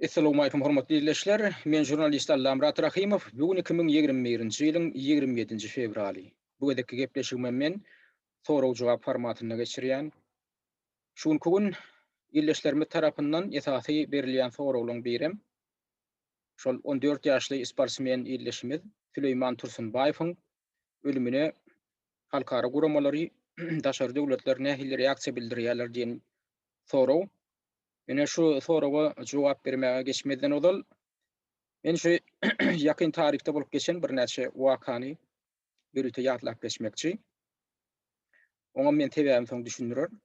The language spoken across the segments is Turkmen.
Essalowmalikum hormatly ildeşler. Men žurnalist Allamyrat Rahymow. Bu gün 2021-nji ýylyň 27-nji fewraly. Bu gezekki gepleşigimi men sorag-jogap formatynda geçirýän. Şu günki gün ildeşlerimiz tarapyndan esasy berilýän soraglaryň birem şol 14 ýaşly sportsmen ildeşimiz Süleýman Tursunbaýewiň ölümine halkara guramalary, daşary döwletler nähili reaksiýa bildirýärler diýen sorag. Ine şu soraga jogap bermäge geçmezden ozal men şu ýakyn taryhda bolup geçen birnäçe wakany ýörite ýatlap geçmekçi. Oňa men sebäbini soň düşündirerin.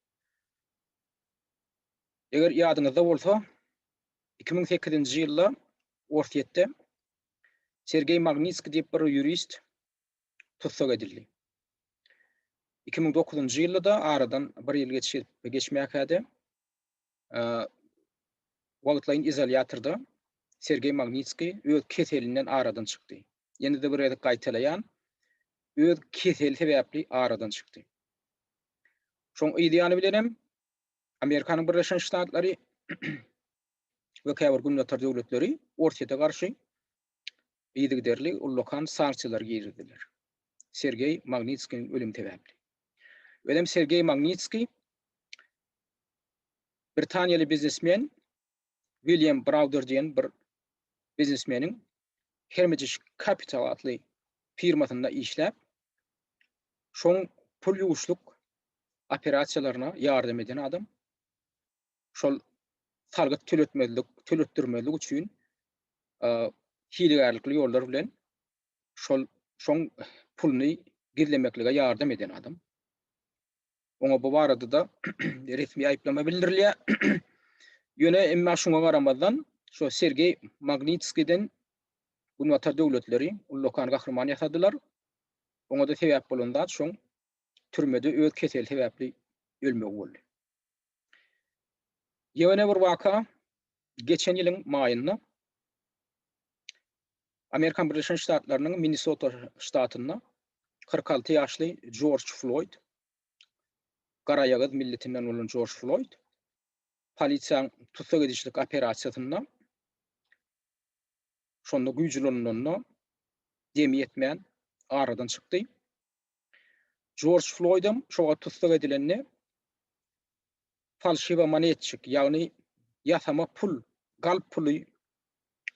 Eger ýadyňyzda bolsa, 2008-nji ýylda Orsýetde Sergeý Magnitskiý diýip bir ýurist tussag edildi. 2009-njy ýylda-da aradan bir ýyl geçip geçmäkä-de wagtlaýyn izolýatorda Sergeý Magnitskiý öz keselinden aradan çykdy. Ýene-de bir gezek gaýtalaýan, öz keseli sebäpli aradan çykdy. Şoň yz ýany bilenem Amerikanyň Birleşen Ştatlary we käbir günbatar döwletleri Orsýete garşy yzygiderli ullakan sanksiýalar girizdiler. Sergeý Magnitskiniň ölümi sebäpli. Özem Sergeý Magnitskiý britaniýaly biznesmen William Browder diýen bir biznesmeniň Hermitage Capital atly firmasynda işläp, şoň pul ýuwuşlyk operasiýalaryna ýardam eden adam. Şol salgyt töletmezlik, töletdirmezlik üçin hilegärlikli ýollar bilen şol şoň puluny gizlemeklige ýardam eden adam. Oňa bu barada-da resmi aýyplama bildirilýär. Ýöne emma şuňa garamazdan şo Sergeý Magnitskiden Günbatar döwletleri ullakan gahryman ýasadylar. Oňa-da sebäp bolan zat şoň türmede öz keseli sebäpli ölmegi boldy. Ýene bir waka geçen ýylyň maýynda Amerikan Birleşen Ştatlarynyň Minnesota ştatynda 46 ýaşly Jorj Floýd, garaýagyz milletinden bolan Jorj Floýd polisiýanyň tussag edişlik operasiýasynda şonda güýç ulanylanda demi ýetmän aradan çykdy. Jorj Floýdam şo wagt tussag edilende falşiwa monetçik, ýagny ýasama pul, galp puly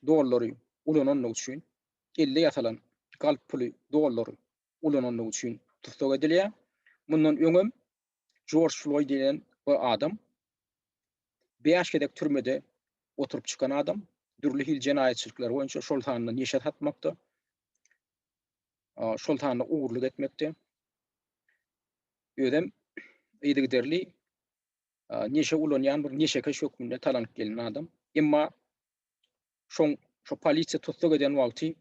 dollary ulanandygy üçin, elde ýasalan galp puly dollary ulanandygy üçin tussag edilýär. Mundan öňem Jorj Floýd diýlen bu adam 5 gezek türmede oturyp çykan adam, dürli hili jenaýatçylyklar boýunça, şol sanda neşe satmakda, şol sanda ogurlyk etmekde, özem yzygiderli neşe ulanýan bir neşekeş hökmünde talanyp gelinen adam. Emma şoň şo polisiýa tussag eden wagty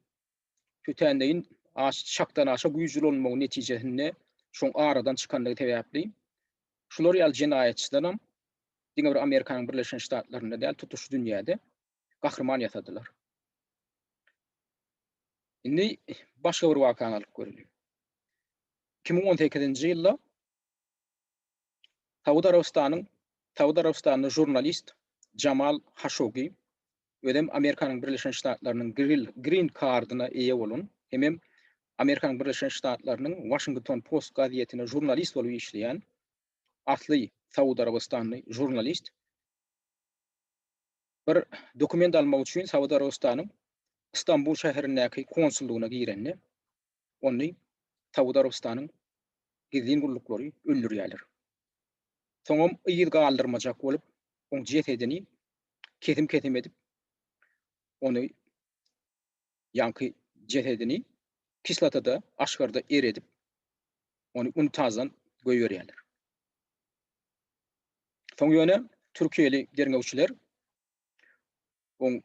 tötänleýin aş çakdan aşa güýç ulanmagy netijesinde şoň aradan çykandygy sebäpli şular ýaly jenaýatçydanam diňe bir Amerikanyň Birleşen Ştatlarynda däl, tutuş dünýäde gahryman ýasadylar. Indi başga bir wakany alyp göreliň. 2018-nji ýylda Saud Arabystanyň Saud Arabystanly žurnalist Jamal Haşogi, özem Amerikanyň Birleşen Ştatlarynyň Green Kardyna eýe bolan hemem Amerikanyň Birleşen Ştatlarynyň Washington Post gazetine žurnalist bolup işleýän asly Saud Arabystanly žurnalist bir dokument almak üçin Saud Arabystanyň Stambul şäherindäki konsullygyna girende ony Saud Arabystanyň gizlin gulluklary öldürýärler. Soňam yz galdyrmajak bolup, oň jesedini kesim-kesim edip, ony ýaňky jesedini kislotada, aşgarda eredip, ony unitazdan goýberýärler. Soň ýöne türkiýeli derňewçiler oň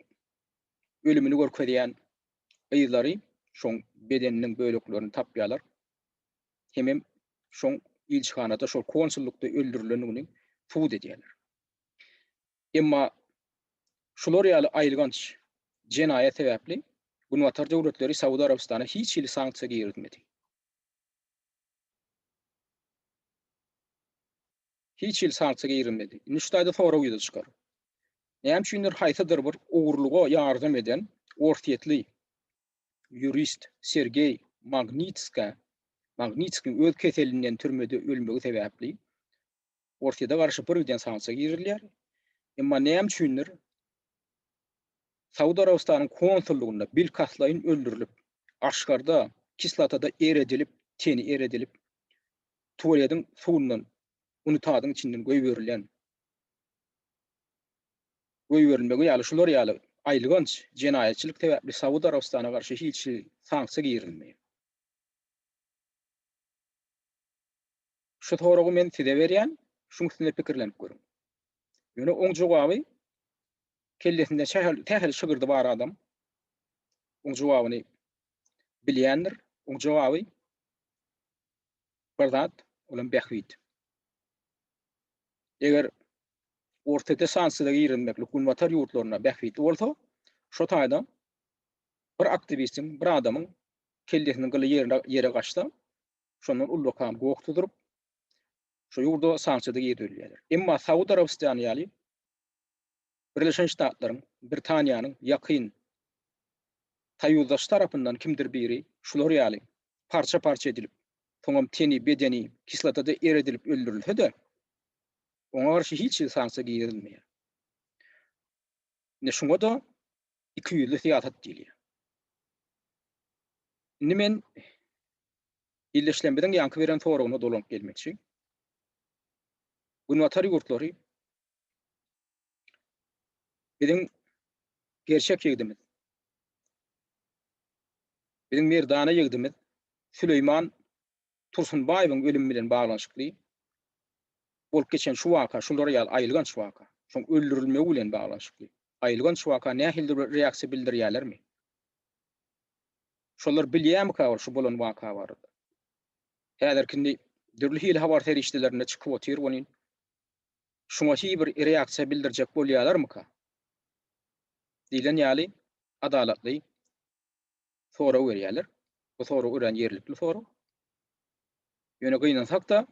ölümini görkezýän yzlary şoň bedeniniň böleklerini tapýarlar. Hemem şoň ilçihanada, şol konsullykda öldürilendigini subut edýärler. Emma şular ýaly aýylganç jenaýat sebäpli Günbatar döwletleri Saud Arabystana hiç hili sanksiýa girizmedi. Hiç hili sanksiýa girizmedi. Indi şu taýda sorag ýüze çykar. Näme üçindir haýsydyr bir ogurlyga ýardam eden orsýetli ýurist Sergeý Magnitskä Magnitskiň öz keselinden türmede ölmegi sebäpli Orsýete garşy birgiden sanksiýa girizilýär. Emma näme üçindir Saud Arabystanyň konsullygynda bilkastlaýyn öldürilip, aşgarda kislotada eredilip, teni eredilip, tualediň suwundan, unitazyň içinden goýberilen goýberilmegi ýaly şular ýaly aýylganç jenaýatçylyk sebäpli Saud Arabystana garşy hiç hili sanksiýa girizilmeýär. Şu soragy men size berýän, şuň üstünde pikirlenip görüň. Ýöne oň jogaby kellesinde sähel sähel şygyrdy bar adam oň jogabyny bilýändir. Oň jogaby bir zat, olam bähbit. Eger Orsýete sanksiýa girizmeklik Günbatar ýurtlaryna bähbitli bolsa, şo taýda bir aktiwistiň, bir adamyň kellesiniň gyly ýerine ýere gaçsa, şondan ullakan goh tuzuryp, şo ýurda sanksiýa-da girizilýärler. Emma Saud Arabystany ýaly Birleşen Ştatlaryň, Britaniýanyň ýakyn soýuzdaşy tarapyndan kimdir biri şular ýaly parça-parça edilip, soňam teni, bedeni kislotada eredilip öldürilse-de, oňa garşy hiç hili sanksiýa girizilmeýär. Indi şuňa-da ikiýüzli syýasat diýilýär. Indi men ildeşlerimiziň ýaňky beren soragyna dolanyp gelmekçi. Günbatar ýurtlary biziň gerçek ýigdimiz, biziň merdana ýigdimiz Süleýman Tursunbaýewiň ölümi bilen baglanyşykly bolup geçen şu waka, şular ýaly aýylganç waka, şoň öldürilmegi bilen baglanyşykly aýylganç waka nähilidir bir reaksiýa bildirýärlermi? Şolar bilýärmika ol şu bolan waka barada? Häzirki indi dürli hili habar serişdelerinde çykyp otyr welin, şuňa hiý bir reaksiýa bildirjek bolýarlarmyka? Diýlen ýaly adalatly sorag berýärler. Bu sorag örän ýerlikli sorag. Ýöne gynansak-da,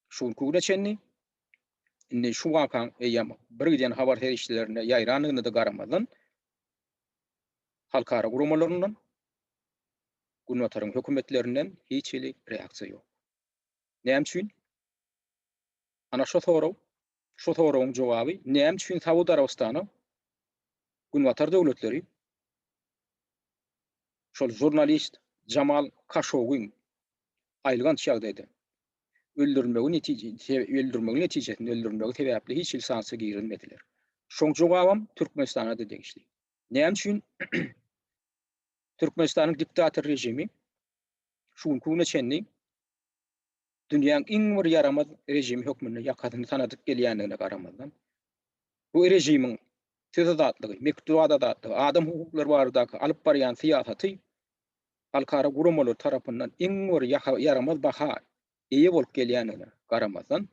şu günki güne çenli indi şu wakaň eýýäm bir giden habar serişdelerinde ýaýrandygyna-da garamazdan, halkara guramalaryndan, Günbataryň hökümetlerinden hiç hili reaksiýa ýok. Näme üçin? Ana şo sorag, şo soragyň jogaby näme üçin Saud Arabystana Günbatar döwletleri şol žurnalist Jamal Kaşogyň aýylganç ýagdaýda öldürilmegi netije öldürmegi netijesinde öldürilmegi sebäpli hiç hili sanksiýa girizmediler. Şoň jogabam Türkmenistana-da degişli. Näme üçin Türkmenistanyň diktator režimi şu günki güne çenli dünýäň iň bir ýaramaz režimi hökmünde ýakasyny sanadyp gelýändigine garamazdan, bu režimiň söz azatlygy, metbugat azatlygy, adam hukuklary baradaky alyp barýan syýasaty halkara guramalary tarapyndan iň bir ýaramaz baha eýe bolup gelýändigine garamazdan,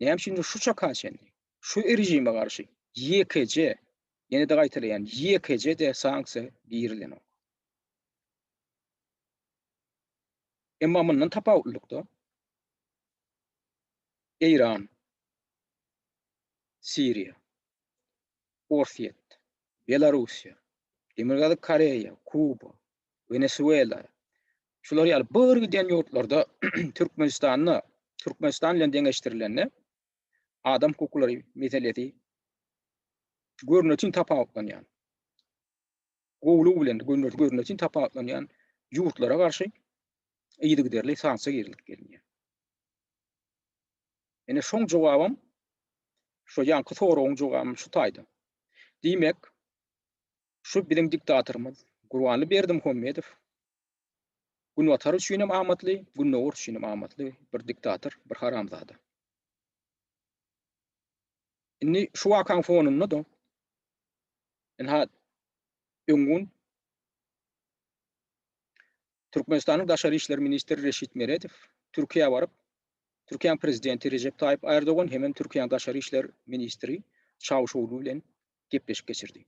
näme üçindir şu çaka çenli şu režime garşy ýekeje, ýene-de gaýtalaýan, ýekeje-de sanksiýa girizilenok. Emma mundan tapawutlylykda, Eýran, Siriýa, Orsýet, Belarussiýa, Demirgazyk Koreýa, Kuba, Wenesuela, şular ýaly bir giden ýurtlarda Türkmenistanda, Türkmenistan bilen deňeşdirilende adam hukuklary meselesi görnetin tapawutlanýan, gowulygy bilen görnetin tapawutlanýan ýurtlara garşy yzygiderli sanksiýa girizilip gelinýär. Ine şoň jogabam şo ýaňky soragyň jogabam şu taýda. Diýmek, şu biziň diktatorymyz Gurbanly Berdimuhamedow Günbatar üçinem amatly, Gündogar üçinem amatly bir diktator, bir haramzada. Indi şu wakaň fonunda-da ynha öň gün Türkmenistanyň daşary işler ministri Reşit Meredow Türkiýä baryp, Türkiýäniň prezidenti Rejep Taýyp Ärdogan hemem Türkiýäniň daşary işler ministri Çawuşoglu bilen gepleşik geçirdi.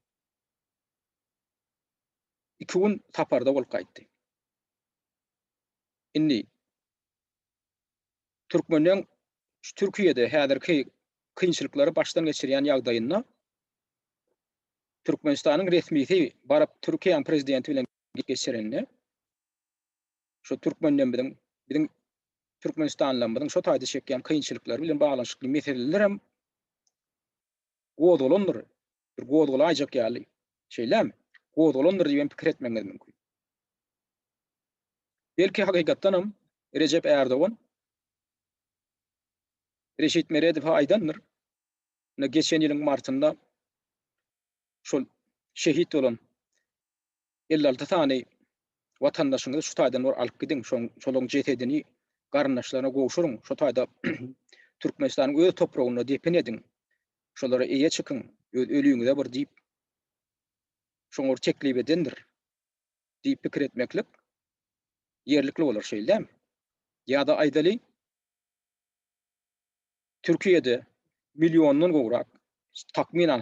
Iki gün saparda bolup gaýtdy. Indi türkmenleň şu Türkiýede häzirki kynçylyklary başdan geçirýän ýagdaýynda. Türkmenistanyň resmisi baryp Türkiýäniň prezidenti bilen geçirende şu türkmenlerimiziň biziň türkmenistanlylarymyzyň şo taýda çekýän kynçylyklary bilen baglanyşykly meseleler hem gozgalandyr. Bir gozgalaýjak ýaly. Şeýlemi? Gozgalandyr diýip hem pikir etmegiňiz mümkin. Belki hakykatdan hem Rejep Ärdogan Reşit Meredowa aýdandyr. Ine geçen ýylyň martynda şol şehit bolan 56 sany watandaşyňyzy şu taýdan bir alyp gidiň, şoň şolaryň jesedini garyndaşlaryna gowşuryň, şo taýda Türkmenistanyň öz topragynda depin ediň, şolara eýe çykyň, öz ölüňize bir diýip, şoňa bir teklip edendir diýip pikir etmeklik ýerlikli bolar, şeýle dälmi? Ýa-da aýdaly, Türkiýede milliondan gowrak, takmynan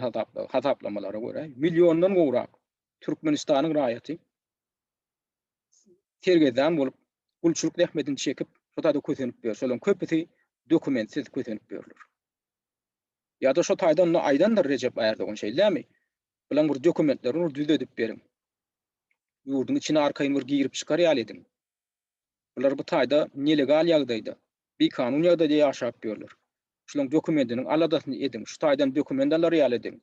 hasaplamalara görä, milliondan gowrak Türkmenistanyň raýaty sergezdan bolup, gulçulyk zähmetini çekip, şo taýda kösenip ýör. Şolaryň köpüsi dokumentsiz kösenip ýörler. Ýa-da şo taýda onda aýdandyr Rejep Ärdogan, şeýlemi? Bulaň bir dokumentlerini bir düzedip beriň. Ýurduň içine arkaýyn bir girip çykar ýaly ediň. Bular bu taýda nelegal ýagdaýda, bikanun ýagdaýda ýaşap ýörler. Şulaň dokumentiniň aladasyny ediň, şu taýdan dokument alar ýaly ediň.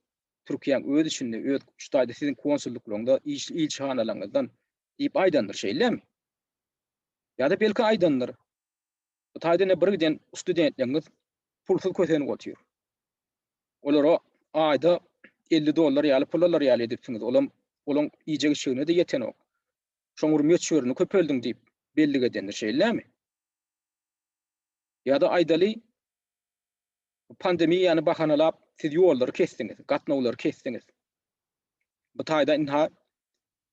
Türkiýäň öz içinde, öz şu taýda siziň konsullyklaryňda, ilçihanalaryňyzdan diýip aýdandyr, şeýlemi? Ýa-da belki aýdandyr. Bu taýda ine bir giden studentleriňiz pulsuz kösenip otyr. Olara aýda 50 dollar ýaly pul alar ýaly edipsiňiz. Olam olaň iýjek-içjegine-de ýetenok. Şoň bir möçberini köpeldiň diýip bellik edendir, şeýlemi? Ýa-da aýdaly, pandemiýany bahanalap siz ýollary kesdiňiz, gatnawlary kesdiňiz. Bu taýda ynha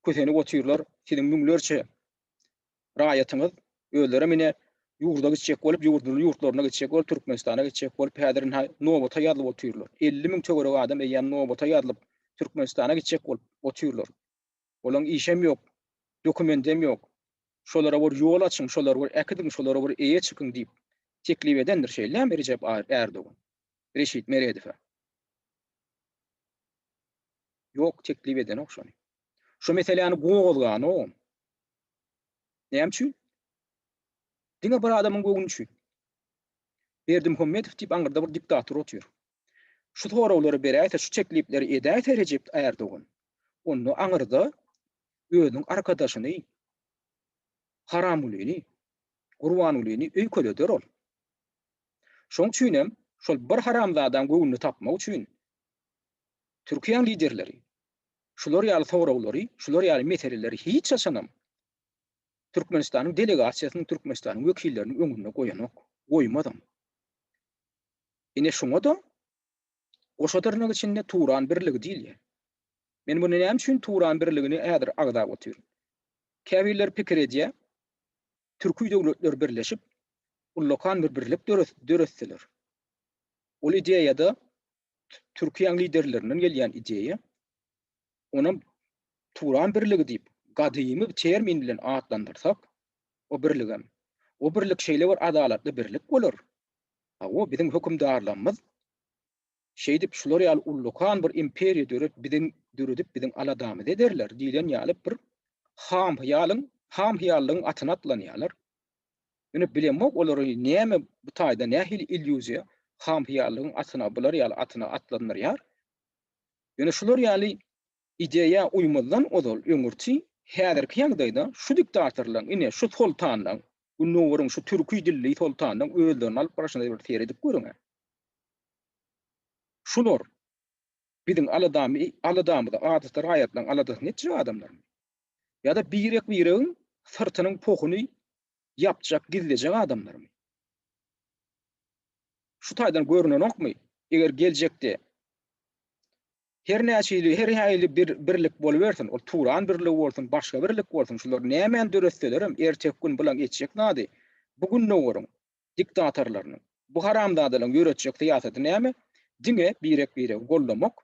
kösenip otyrlar, siziň müňlerçe raýatyňyz özlerem ine ýurda gitjek bolup, ýurduny ýurtlaryna gitjek bolup, Türkmenistana gitjek bolup, häzir ynha nobata ýazylyp otyrlar. 50 müň töweregi adam eýýäm nobata ýazylyp, Türkmenistana gitjek bolup otyrlar. Olaň işem ýok, dokumentem ýok. Şolara bir ýol açyň, şolary bir äkidiň, şolara bir eýe çykyň diýip teklip edendir şeýlemi Rejep Ärdogan? Reşit Meredowa. Ýok, teklip edenok şony. Şo meseläni gozganogam. Näme üçin? Diňe bir adamyň göwni üçin. Berdimuhamedow diýip aňyrda bir diktator otyr. Şu soraglary beräýse, şu teklipleri edäýse Rejep Ärdogan, onda aňyrda özüniň arkadaşyny Haramgulyny, Gurbangulyny öýkeleder ol. Şoň üçinem şol bir haramzadaň göwnüni tapmak üçin Türkiýäň liderleri şular ýaly soraglary, şular ýaly meseleleri hiç haçanam Türkmenistanyň delegasiýasynyň, Türkmenistanyň wekilleriniň öňünde goýanok, goýmazam. Ine şoňa-da goşa dyrnak içinde Turan birligi diýilýär. Men muny näme üçin Turan birligini häzir agzap otyryn? Käbirleri pikir edýär, türki döwletler birleşip, ullakan bir birlik döretseler. Ol ideýa-da Türkiýäň liderlerinden gelýän ideýa. Onam Turan birligi diýip, gadymy bir termin bilen atlandyrsak, o birligem. O birlik şeýle bir adalatly birlik bolar. Hawa, biziň hökümdarlarymyz şeýdip şular ýaly ullakan bir imperiýa döret, biziň döredip biziň aladamyzy ederler diýlen ýaly bir ham hyýalyň, ham hyýallygyň atyna atlanýarlar. Ýöne bilemok olary näme bu taýda nähili illýuziýa ham hyýallygyň atyna bular ýaly atyna atlandyrýar. Ýöne şular ýaly ideýa uýmazdan ozal öňürti häzirki ýagdaýda şu diktatorlaryň ine şu soltanlaryň Gündogaryň şu türki dilli soltanlaryň özlerini alyp barşyna bir seredip görüň-ä. Şular biziň aladamy aladamyzy adaty raýatlaryň aladasyny etjek adamlarmy? Ýa-da birek-biregiň syrtynyň pohuny ýapjak, gizlejek adamlarmy? Şu taýdan görünenokmy? Eger geljekde her näçe her hili bir birlik bolubersin, ol Turan birligi bolsun, başga birlik bolsun, şular nämäni döretselerem, erteki gün bulaň etjek zady, bu gündogaryň diktatorlarynyň, bu haramzadalaryň ýöretjek syýasaty näme? Diňe birek-biregi goldamak,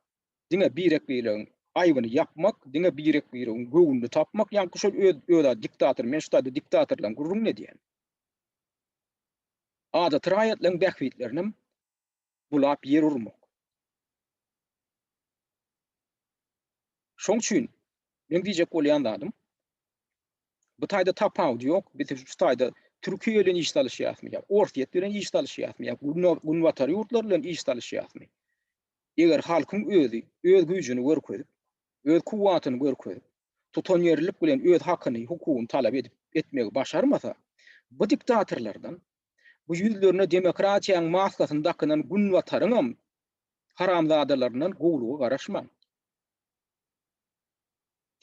diňe birek-biregiň aýbyny ýapmak, diňe birek-biregiň göwnüni tapmak, ýaňky şol öz öz diktator, men şu taýda diktatorlaryň gürrüňini edýän. Adaty raýatlaryň bähbitlerinem bulap ýer urmak. Şoň üçin meň diýjek bolýan zadym, bu taýda tapawudy ýok. Biz şu taýda Türkiýe bilen iş salyşýasmy ýa Orsýet bilen iş salyşýasmy ýa Günbatar ýurtlary bilen iş salyşýasmy? Eger halkyň özi öz güýjüni görkezip, öz kuwwatyny görkezip, tutanýerlilik bilen öz hakyny, hukugyny talap edip etmegi başarmasa, bu diktatorlardan, bu ýüzlerine demokratiýanyň maskasyny dakynan Günbataryňam haramzadalaryndan gowulyga garaşmaň.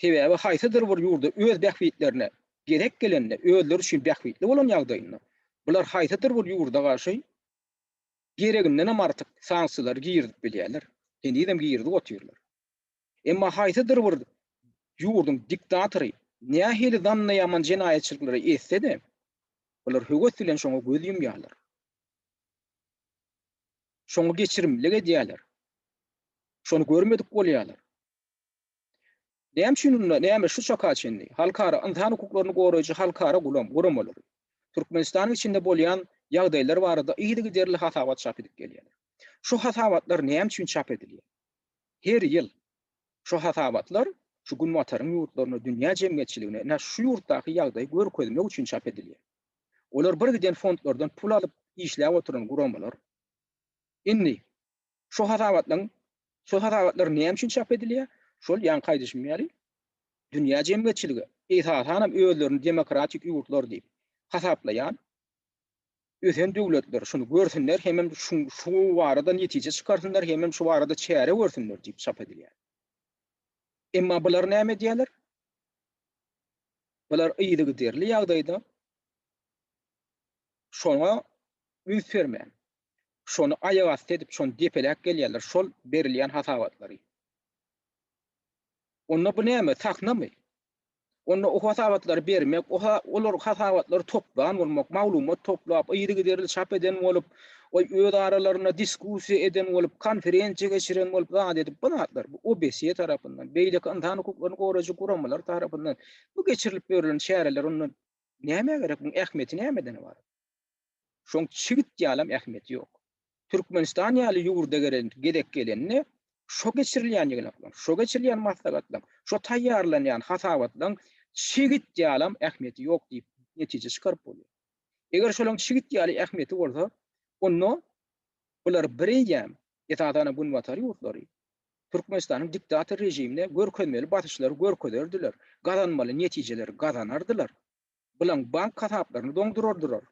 Sebäbi haýsydyr bir ýurda öz bähbitlerine gezek gelende, özleri üçin bähbitli bolan ýagdaýynda, bular haýsydyr bir ýurda garşy geregindenem artyk sanksiýalary girizip bilýärler. Henizem girizip otyrlar. Emma haýsydyr bir ýurduň diktatory nähili zannyýaman jenaýatçylyklary etse-de, bular höwes bilen şoňa göz ýumýarlar. Şoňa geçirimlilik edýärler. Şony görmedik bolýarlar. Näme üçin onda, näme şu çaka çenli halkara ynsan hukuklaryny goraýjy halkara gulam, guramalary Türkmenistanyň içinde bolýan ýagdaýlar barada yzygiderli hasabat çap edip gelýärler. Şu hasabatlar näme üçin çap edilýär? Her ýyl şu hasabatlar şu günbataryň ýurtlaryna, dünýä jemgyýetçiligine ine şu ýurtdaky ýagdaýy görkezmek üçin çap edilýär. Olar bir giden fondlardan pul alyp işläp oturan guramalar. Indi şu hasabatlaryň şu hasabatlar näme üçin çap edilýär? Şol ýaňky aýdyşym ýaly dünýä jemgyýetçiligi, esasanam özlerini demokratik ýurtlar diýip hasaplaýan ösen döwletler şuny görsünler hemem şu şu barada netije çykarsynlar hemem şu barada çäre görsünler diýip çap edilýär. Emma bular näme edýärler? Bular yzygiderli ýagdaýda şoňa üns bermän, şony aýagasty edip, şony depeläp gelýärler, şol berilýän hasabatlary. Onda bu näme, sahnamy? Onda o hasabatlary bermek, o olar hasabatlary toplan bolmak, maglumat toplap, yzygiderli çap eden bolup, oý öz aralarynda diskussiýa eden bolup, konferensiýa geçiren bolup, zat edip, bu zatlar bu OBSE tarapyndan, beýleki ynsan hukuklaryny goraýjy guramalar tarapyndan bu geçirilip ýörülen çäreler onda nämä gerek, muň ähmiýeti nämeden ybarat? Şoň çigit ýalam ähmiýeti ýok. Türkmenistan ýaly ýurda gelen gezek gelende şo geçirilýän ýygnaklaň, şo geçirilýän maslahatlaň, şo taýýarlanýan hasabatlaň çigit ýalam ähmiýeti ýok diýip netije çykaryp bolýar. Eger şolaň çigit ýaly ähmiýeti bolsa, onda bular bireýýäm, esasanam günbatar ýurtlary Türkmenistanyň diktator režimine görkezmeli basyşlary görkezerdiler, gazanmaly netijeleri gazanardylar. Bulaň bank hasaplaryny doňdurardylar.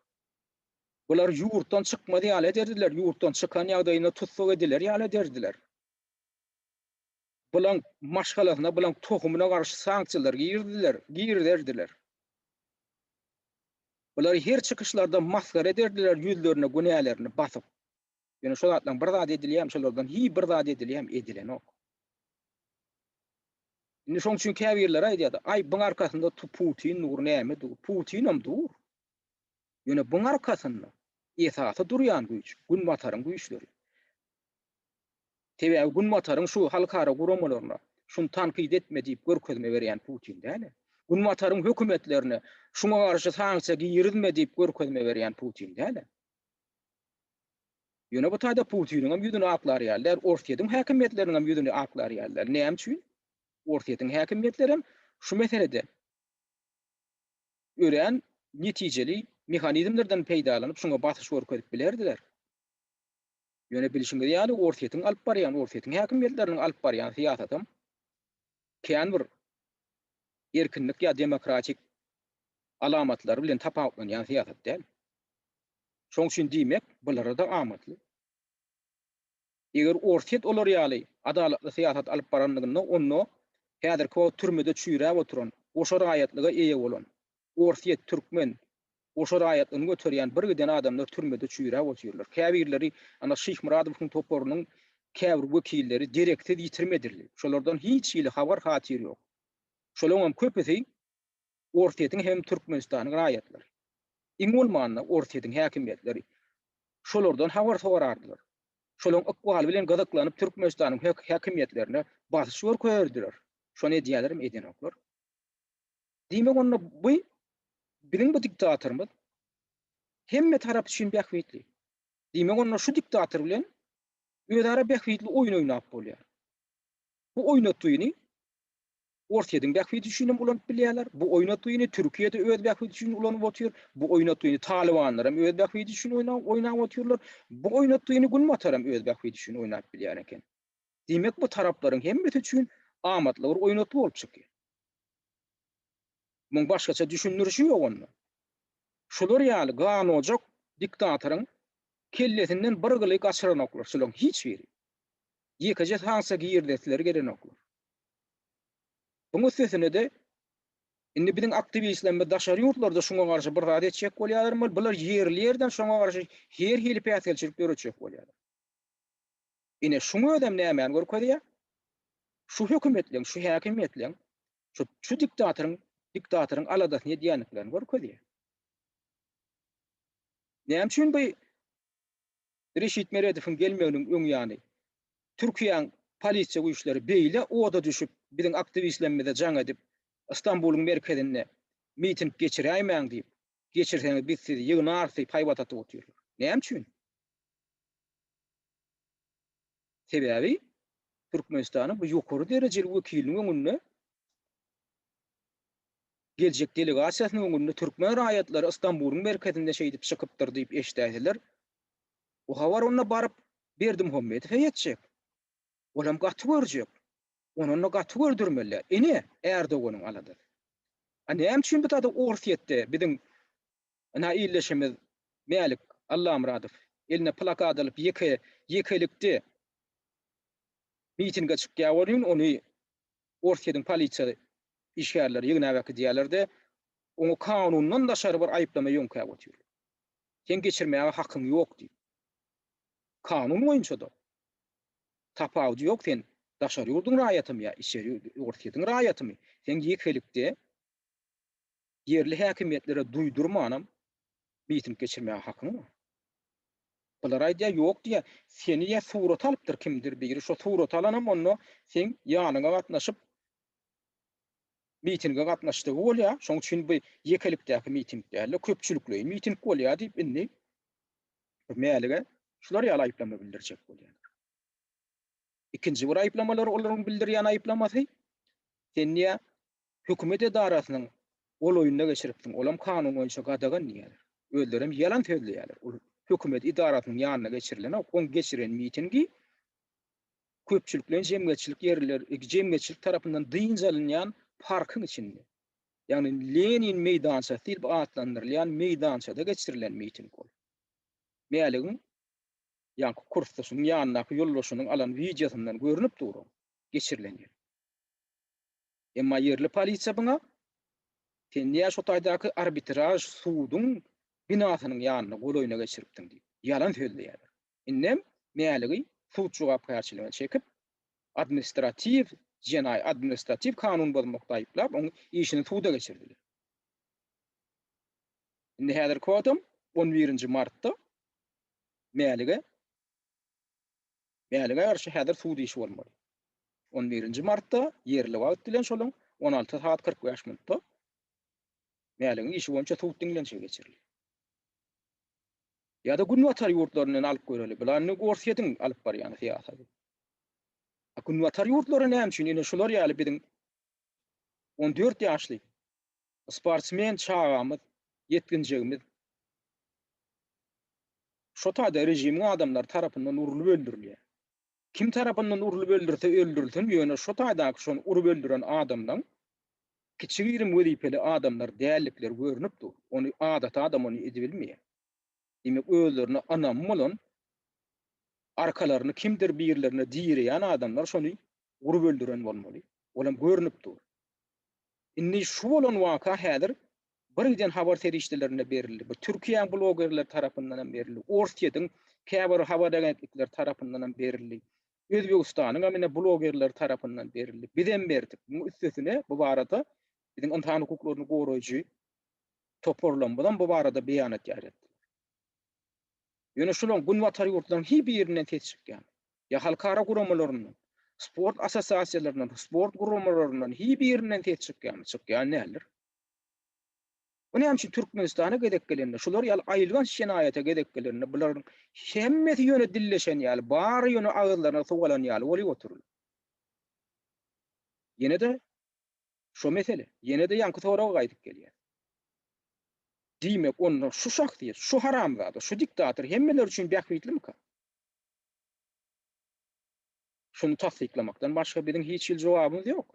Bular ýurtdan çykmaz ýaly ederdiler, ýurtdan çykan ýagdaýynda tussag ediler ýaly ederdiler. Bulaň maşgalasyna, bulaň tohumyna garşy sanksiýalar girizdiler, girizerdiler. Bulary her çykyşlarda masgara ederdiler, ýüzlerine günälerini basyp. Ýöne şo zatlaryň bir zady edilýärmi, şolardan hiý bir zat edilýärmi, edilenok. Indi şoň üçin käbirleri aýdýardy, aý buň arkasynda Putin dur, näme dur? Putinam dur. Ýöne buň arkasynda esasy durýan güýç Günbataryň güýçleri. Sebäbi Günbataryň şu halkara guramalaryna şuny tankyt etme diýip görkezme berýän Putin däl. Günbataryň hökümetlerine şuňa garşy sanksiýa girizme diýip görkezme berýän Putin däl. Ýöne bu taýda Putiniňem ýüzüni aklar ýaly däl, Orsýetiň häkimiýetleriniňem ýüzüni aklar ýaly däl. Näme üçin? Orsýetiň häkimiýetlerem şu meselede örän netijeli mehanizmlerden peýdalanyp, şuňa basyş görkezip bilerdiler. Ýöne bilşiňiz ýaly, Orsýetiň alyp barýan, Orsýetiň häkimiýetleriniň alyp barýan syýasatam kän bir erkinlik ýa demokratik alamatlary bilen tapawutlanýan syýasat däl. Şoň üçin diýmek, bulara-da amatly. Eger Orsýet olar ýaly adalatly syýasat alyp baranlygynda, onda häzirki wagt türmede çüýräp oturan, goşa raýatlyga eýe bolan, orsýet, türkmen, goşa raýatlygyny göterýän birgiden adamlar türmede çüýräp otyrlar. Käbirleri, ana, Şyhmyradowyň toparynyň käbir wekilleri dereksiz ýitirim edildi. Şolardan hiç hili habar-hatyr ýok. Şolaňam köpüsi Orsýetiň hem Türkmenistanyň raýatlary. Iň bolmanda Orsýetiň häkimiýetleri şolardan habar sorardylar. Şolaryň ykbaly bilen gyzyklanyp Türkmenistanyň häkimiýetlerine basyş görkezerdiler. Şony edýärlermi, edenoklar. Diýmek onda bu biziň bu diktatorymyz hemme tarap üçin bähbitli. Diýmek onda şu diktator bilen özara bähbitli oýun oýnap bolýar. Bu oýnatgyny. Orsýetiň bähbidi üçin hem ulanyp bilýärler. Bu oýnatgyny Türkiýe-de öz bähbidi üçin ulanyp otyr. Bu oýnatgyny talybanlar hem öz bähbidi üçin oýnap otyrlar. Bu oýnatgyny Günbatar hem öz bähbidi üçin oýnap bilýär eken. Diýmek, bu taraplaryň hemmesi üçin amatly bir oýnatgy bolup çykýar. Muň başgaça düşündirişi ýok onda. Şular ýaly ganojak diktatoryň kellesinden bir gyly gaçyranoklar şularyň hiç biri. Ýekeje sanksiýa girizesleri gelenoklar. Buň üstesine-de indi biziň aktiwistlerimiz daşary ýurtlarda şuňa garşy bir zat etjek bolýarlar, bular ýerli ýerden şoňa garşy her hili päsgelçilik döretjek bolýarlar. Ine, şuň özem nämäni görkezýär? Şu hökümetleň, şu häkimiýetleň, şu şu diktatoryň diktatoryň aladasyny edýändiklerini görkezýär. Näme üçin bu Reşit Meredowyň gelmeginiň öň ýany Türkiýäň polisiýa güýçleri beýle oda düşüp, biziň aktiwistlerimize jaň edip, Stambulyň merkezinde miting geçiräýmäň diýip, geçirseňiz biz sizi ýygnarys diýip haýbat atyp otyrlar. Näme üçin? Sebäbi Türkmenistanyň bu ýokary derejeli wekiliniň öňünde geljek delegasiýasynyň öňünde türkmen raýatlary Stambulyň merkezinde şeýdip çykypdyr diýip eşidäýseler, bu habar onda baryp Berdimuhamedowa ýetjek. Olam gaty görjek. Onanda gaty gördürmeliler. Ine, Erdoganyň aladasy. A näme üçin bu zada Orsýetde biziň ynha ildeşimiz Mälik Allamyradow eline plakat alyp ýeke ýekelikde mitinge çykýar welin ony Orsýetiň polisiýa işgärleri ýygnap äkidýärler-de, oňa kanundan daşary bir aýyplama ýöňkäp otyrlar. Seň geçirmäge hakyň ýok diýip. Kanun boýunça-da tapawudy ýok, sen daşary ýurduň raýatymy ýa içeri Orsýetiň raýatymy, seň ýekelikde ýerli häkimiýetlere duýdurmanam miting geçirmäge hakyň bar. Bular aýdýar, ýok diýýär, seni ýa surata alypdyr kimdir biri, şo surata alanam onda seň ýanyňa gatnaşyp mitinge gatnaşdygy bolýar, şoň üçin bu ýekelikdäki miting däl-de, köpçülikleýin miting bolýar diýip indi bu Mälige şular ýaly aýyplama bildirjek bolýarlar. Ikinji bir aýyplamalary olaryň bildirýän aýyplamasy, sen diýýär, hökümet edarasynyň golaýynda geçiripsiň, olam kanun boýunça gadagan diýýärler. Özlerem ýalan sözleýärler. Ol hökümet edarasynyň ýanynda geçirilenok. Oň geçiren mitingi köpçülikleýin jemgyýetçilik ýerler, jemgyýetçilik tarapyndan dynç alynýan parkyň içinde, ýagny Lenin meýdançasy diýlip atlandyrylýan meýdançada geçirilen miting ol. Mäligiň ýaňky kursdaşynyň ýanyndaky ýoldaşynyň alan wideosyndan görnüp dur oň geçirilen ýeri. Emma ýerli polisiýa buňa Sen niýe şo taýdaky arbitraž suduň binasynyň ýanyna, golaýyna geçiripdiň diýip, ýalan sözleýärler. Indem Mäligi sud jogapkärçiligine çekip, administratiw jenaý, administratiw kanun bozmakda aýyplap, oň işini suda geçirdiler. Indi häzirki wagtam on birinji martda Mälige Mälige garşy häzir sud işi bolmaly. On birinji martda ýerli wagt bilen şolaň 16 sagat 45 minutda Mäligiň işi boýunça sud diňlenişigi geçirilýär. Ýa-da günbatar ýurtlaryndan alyp göreli. Bular indi Orsýetiň alyp barýan syýasaty. A günbatar ýurtlary näme üçin ine şular ýaly biziň 14 ýaşly sportsmen çagamyz, ýetginjegimiz Şo taýda režimiň adamlary tarapyndan urlup öldürilýär. Kim tarapyndan urlup öldürse öldürilsin, ýöne şo taýdaky şony urup öldüren adamlaň kiçi-girim wezipeli adamlar däldikleri görnüp dur. Ony adaty adam ony edibilmeýär. Diýmek özlerine ynamy bolan, arkalaryny kimdir birlerine direýän adamlar şony urup öldüren bolmaly. Olam görnüp dur. Indi şu bolan waka häzir birgiden habar serişdelerinde berildi. Bu Türkiýäň blogerleri tarapyndan hem berildi. Orsýetiň käbir habar agentlikleri tarapyndan hem berildi. Özbegistanyň hem ine blogerleri tarapyndan berildi. Biz hem berdik. Munuň üstesine bu barada biziň ynsan hukuklaryny goraýjy toparlarymyz hem bu barada beýanat ýaýratdylar. Ýöne şularyň günbatar ýurtlaryň hiç birinden ses çykýan, ýa halkara guramalaryndan, sport assosiasiýalaryndan, sport guramalaryndan hiç birinden ses çykýarmy? Çykýan däldir. Bu näme üçin Türkmenistana gezek gelende, şular ýaly aýylganç jenaýata gezek gelende bularyň hemmesi ýöne dilleşen ýaly, bary ýöne agyzlaryna suw alan ýaly bolup otyrlar. Ýene-de. Şo mesele. Ýene-de ýaňky soraga gaýdyp gelýär. Diýmek, onda şu şahsyýet, şu haramzada, şu diktator hemmeler üçin bähbitlimika? Şuny tassyklamakdan başga biziň hiç hili jogabymyz ýok.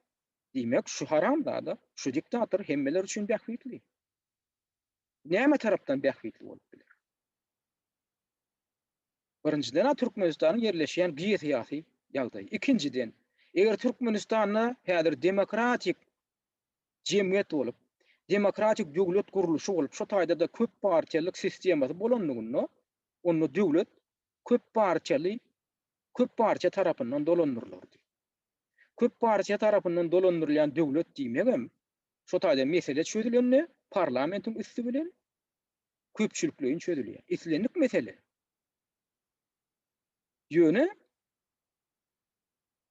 Diýmek, şu haramzada, şu diktator hemmeler üçin bähbitli. Näme tarapdan bähbitli bolup biler? Birinjiden-ä Türkmenistanyň ýerleşýän geosyýasy ýagdaýy. Ikinjiden, eger Türkmenistanda häzir demokratik jemgyýet bolup, demokratik döwlet gurluşy bolup, şo taýda-da köp partiýalylyk sistemasy bolanlygynda, onda döwlet köp partiýaly, köp partiýa tarapyndan dolandyrylardy. Köp partiýa tarapyndan dolandyrylýan döwlet diýmegem, şo taýda mesele çözülende parlamentiň üsti bilen köpçülikleýin çözülýär. Islendik mesele. Ýöne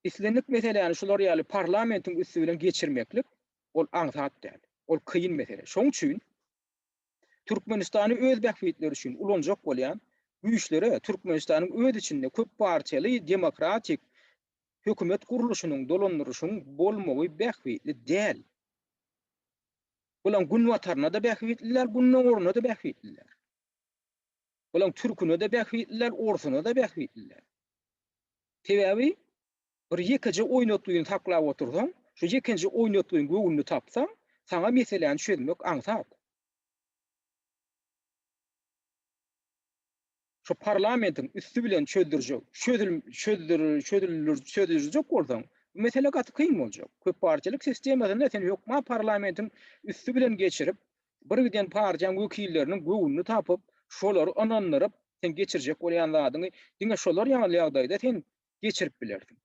islendik meseläni şular ýaly parlamentiň üsti bilen geçirmeklik ol aňsat däl. Ol kyn mesele. Şoň üçin Türkmenistany öz bähbitleri üçin ulanjak bolýan güýçlere Türkmenistanyň öz içinde köp partiýaly demokratik hökümet gurluşynyň dolandyryşyň bolmagy bähbitli däl. Bulaň günbataryna-da bähbitli däl, gündogaryna-da bähbitli däl. Bulaň türküne-de bähbitli däl, orsuna-da bähbitli däl. Sebäbi bir ýekeje oýnatgyny saklap otursaň, şu ýekeje oýnatgyň göwnüni tapsaň, saňa meseläni çözmek aňsat. Şu parlamentiň üsti bilen çözdürjek, çözül, çözdür, çözüldir, çözüljek bolsaň, bu mesele gaty kyn boljak. Köp partiýalyk sistemasynda sen hökman parlamentiň üsti bilen geçirip, bir giden partiýaň wekilleriniň göwnüni tapyp, şolary ynandyryp, sen geçirjek bolýan zadyňy diňe şolar ýaly ýagdaýda sen geçirip bilersiň.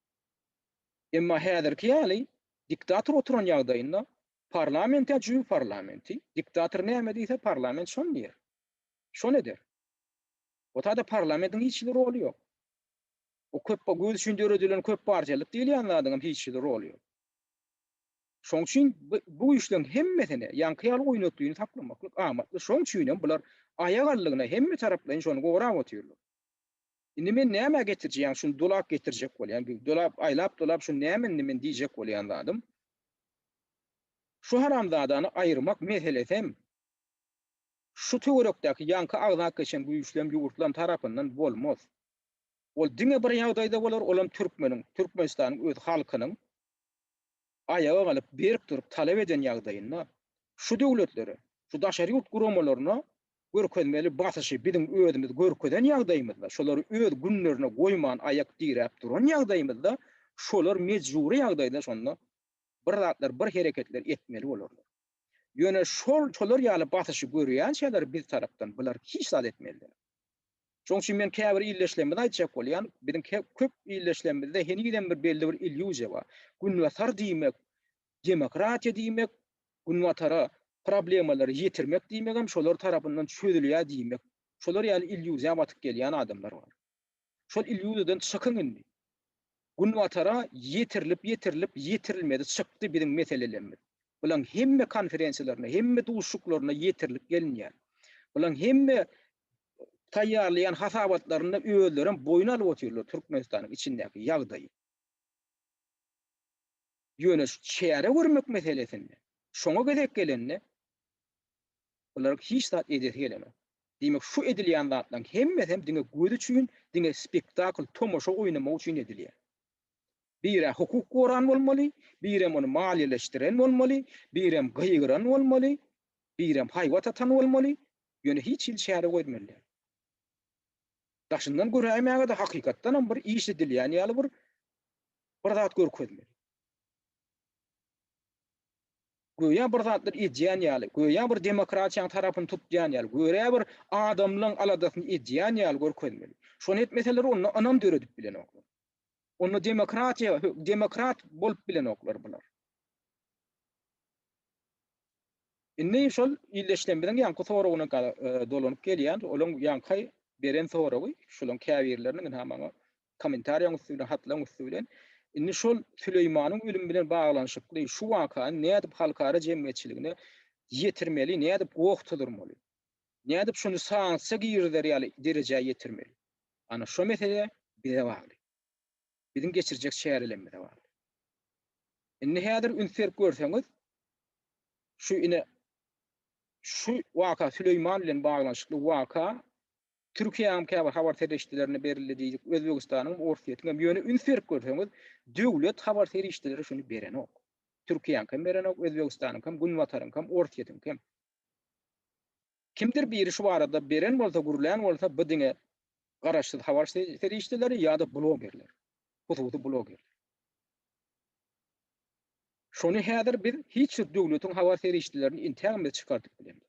Emma häzirki ýaly diktator oturan ýagdaýynda parlament-ä jübi parlamenti, diktator näme diýse parlament şony diýer. Şony eder. O taýda parlamentiň hiç hili roly ýok. O köp göz üçin döredilen köp partiýalyk diýilýän zadyň hem hiç hili roly ýok. Şoň üçin bu güýçleň hemmesine ýaňky ýaly oýnatgyny saklamaklyk amatly. Şoň üçin hem bular aýak aldygyna hemme taraplaýyn şony gorap otyrlar. Indi men nämä getirjek, ýagny şuny dolap getirjek bolýan, dolap, aýlap-dolap şuny näme indi men diýjek bolýan zadym. Şu haramzadany aýyrmak meselesem şu töwerekdäki ýaňky agzap geçen güýçlem ýurtlam tarapyndan bolmaz. Ol diňe bir ýagdaýda bolar, olam türkmeniň, Türkmenistanyň öz halkynyň aýaga galyp berk durup talap eden ýagdaýynda şu döwletlere, şu daşary ýurt guramalaryna görkezmeli basyşy biziň özümiz görkezen ýagdaýymyzda, şolary öz günlerine goýman aýak diräp duran ýagdaýymyzda şolar mejbury ýagdaýda şonda bir zatlar, bir hereketler etmeli bolarlar. Ýöne şol şolar ýaly basyşy görýänçäler biz tarapdan bular hiç zat etmeli däl. Şonuň üçin men käbir ildeşlerimize aýtjak bolýan, biziň köp ildeşlerimizde henizem bir belli bir illýuziýa bar. Günbatar diýmek, demokratiýa diýmek, Günbatara problemalary ýetirmek diýmegem şolar tarapyndan çözülýär diýmek. Şolar ýaly illýuziýa batyp gelýän adamlar bar. Şol illýuziýadan çykyň indi. Günbatara ýetirilip, ýetirilip, ýetirilmedi çykdy biziň meselelerimiz. Bulaň hemme konferensiýalarynda, hemme duşuşyklarynda ýetirilip gelinýär. Bulaň hemme taýýarlaýan hasabatlarynda özlerem boýun alyp otyrlar Türkmenistanyň içindäki ýagdaýy. Ýöne şu çäre görmek meselesinde, şoňa gezek gelende bularyň hiç zat edesi gelenok. Diýmek, şu edilýän zatlaryň hemmesem diňe göz üçin, diňe spektakl, tomaşa oýnamak üçin edilýär. Birä hukuk goran bolmaly, birem ony maliýeleşdiren bolmaly, birem gygyran bolmaly, birem haýbat atan bolmaly, ýöne hiç hili çäre görmeli däl. Daşyndan göräýmäge-de hakykatdanam bir iş edilýän ýaly bir bir zat görkezmeli. Göýä bir zatlar edýän ýaly, göýä bir demokratiýanyň tarapyny tutýan ýaly, göýä bir adamlaň aladasyny edýän ýaly görkezmeli. Şony etmeseler onda ynam döredip bilenoklar. Onda demokratiýa, demokrat bolup bilenoklar bular. Indi şol ildeşlerimiziň ýaňky soragyna dolanyp gelýän, olaň ýaňky beren soragy, şolaň käbirleriniň ynha maňa kommentariýaň üsti bilen, hatlaryň üsti bilen, indi şol Süleýmanyň ölümi bilen baglanyşykly şu wakany nädip halkara jemgyýetçiligine ýetirmeli, nädip goh tuzurmaly? Nädip şuny sanksiýa girizer ýaly derejä ýetirmeli? Ana şo mesele bize bagly. Biziň geçirjek çärelerimize bagly. Indi häzir üns berip görseňiz, Şu ine şu waka Süleýman bilen baglanyşykly waka Türkiýäniň käbir habar serişdelerine berildi diýdik, Özbegistanyň, Orsýetiň hem. Ýöne üns berip görseňiz, döwlet habar serişdeleri şuny berenok. Türkiýäňkem berenok, Özbegistanyňkam, Günbataryňkam, Orsýetiňkem. Kimdir biri şu barada beren bolsa, gürlän bolsa, bu diňe garaşsyz habar serişdeleri ýa-da blogerler, hususy blogerler. Şony häzir biz hiç bir döwletiň habar serişdelerini intägem biz çykardyp bilemzok.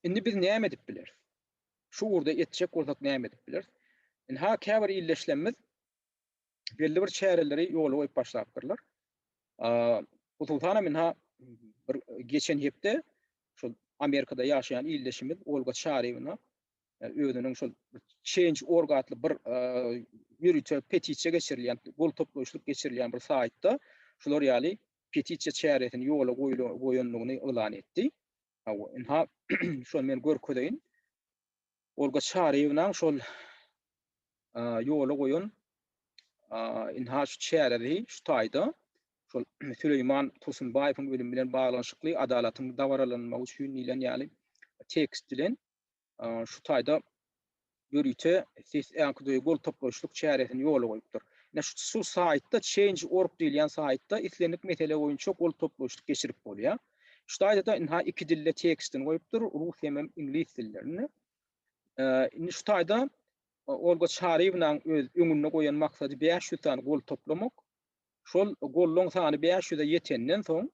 Indi biz näme edip bileris? Şu ugurda etjek bolsak näme edip bileris? Ynha käbir ildeşlerimiz belli bir çäreleri ýola goýup başlapdyrlar. Hususanam ynha bir geçen hepde şol Amerikada ýaşaýan ildeşimiz Olga Çaryýewna özüniň şol Change org atly bir ýörite petisiýa geçirilýän, gol toplaýyşlyk geçirilýän bir saýtda şular ýaly petisiýa çäresini ýola goýandygyny yglan etdi. Hawa, ynha şony men görkezeýin. Olga Çaryýewnaň şol ýola goýan ynha şu çäresi şu taýda şol Süleýman Tursunbaýewiň ölümi bilen baglanyşykly adalatyň dabaralanmagy üçin diýlen ýaly tekst bilen şu taýda ýörite ses äňki gol toplaýyşlyk çäresini ýola goýupdyr. Ine şu, şu saýtda Change org diýilýän saýtda islendik mesele boýunça gol toplaýyşlyk geçirip bolýar. Şu taýda-da ynha iki dilde tekstini goýupdyr, rus hemem iňlis dillerinde. Indi şu taýda Olga Çaryýewnaň öz öňünde goýan maksady 500 sany gol toplamak. Şol gollaň sany 500-e ýetenden soň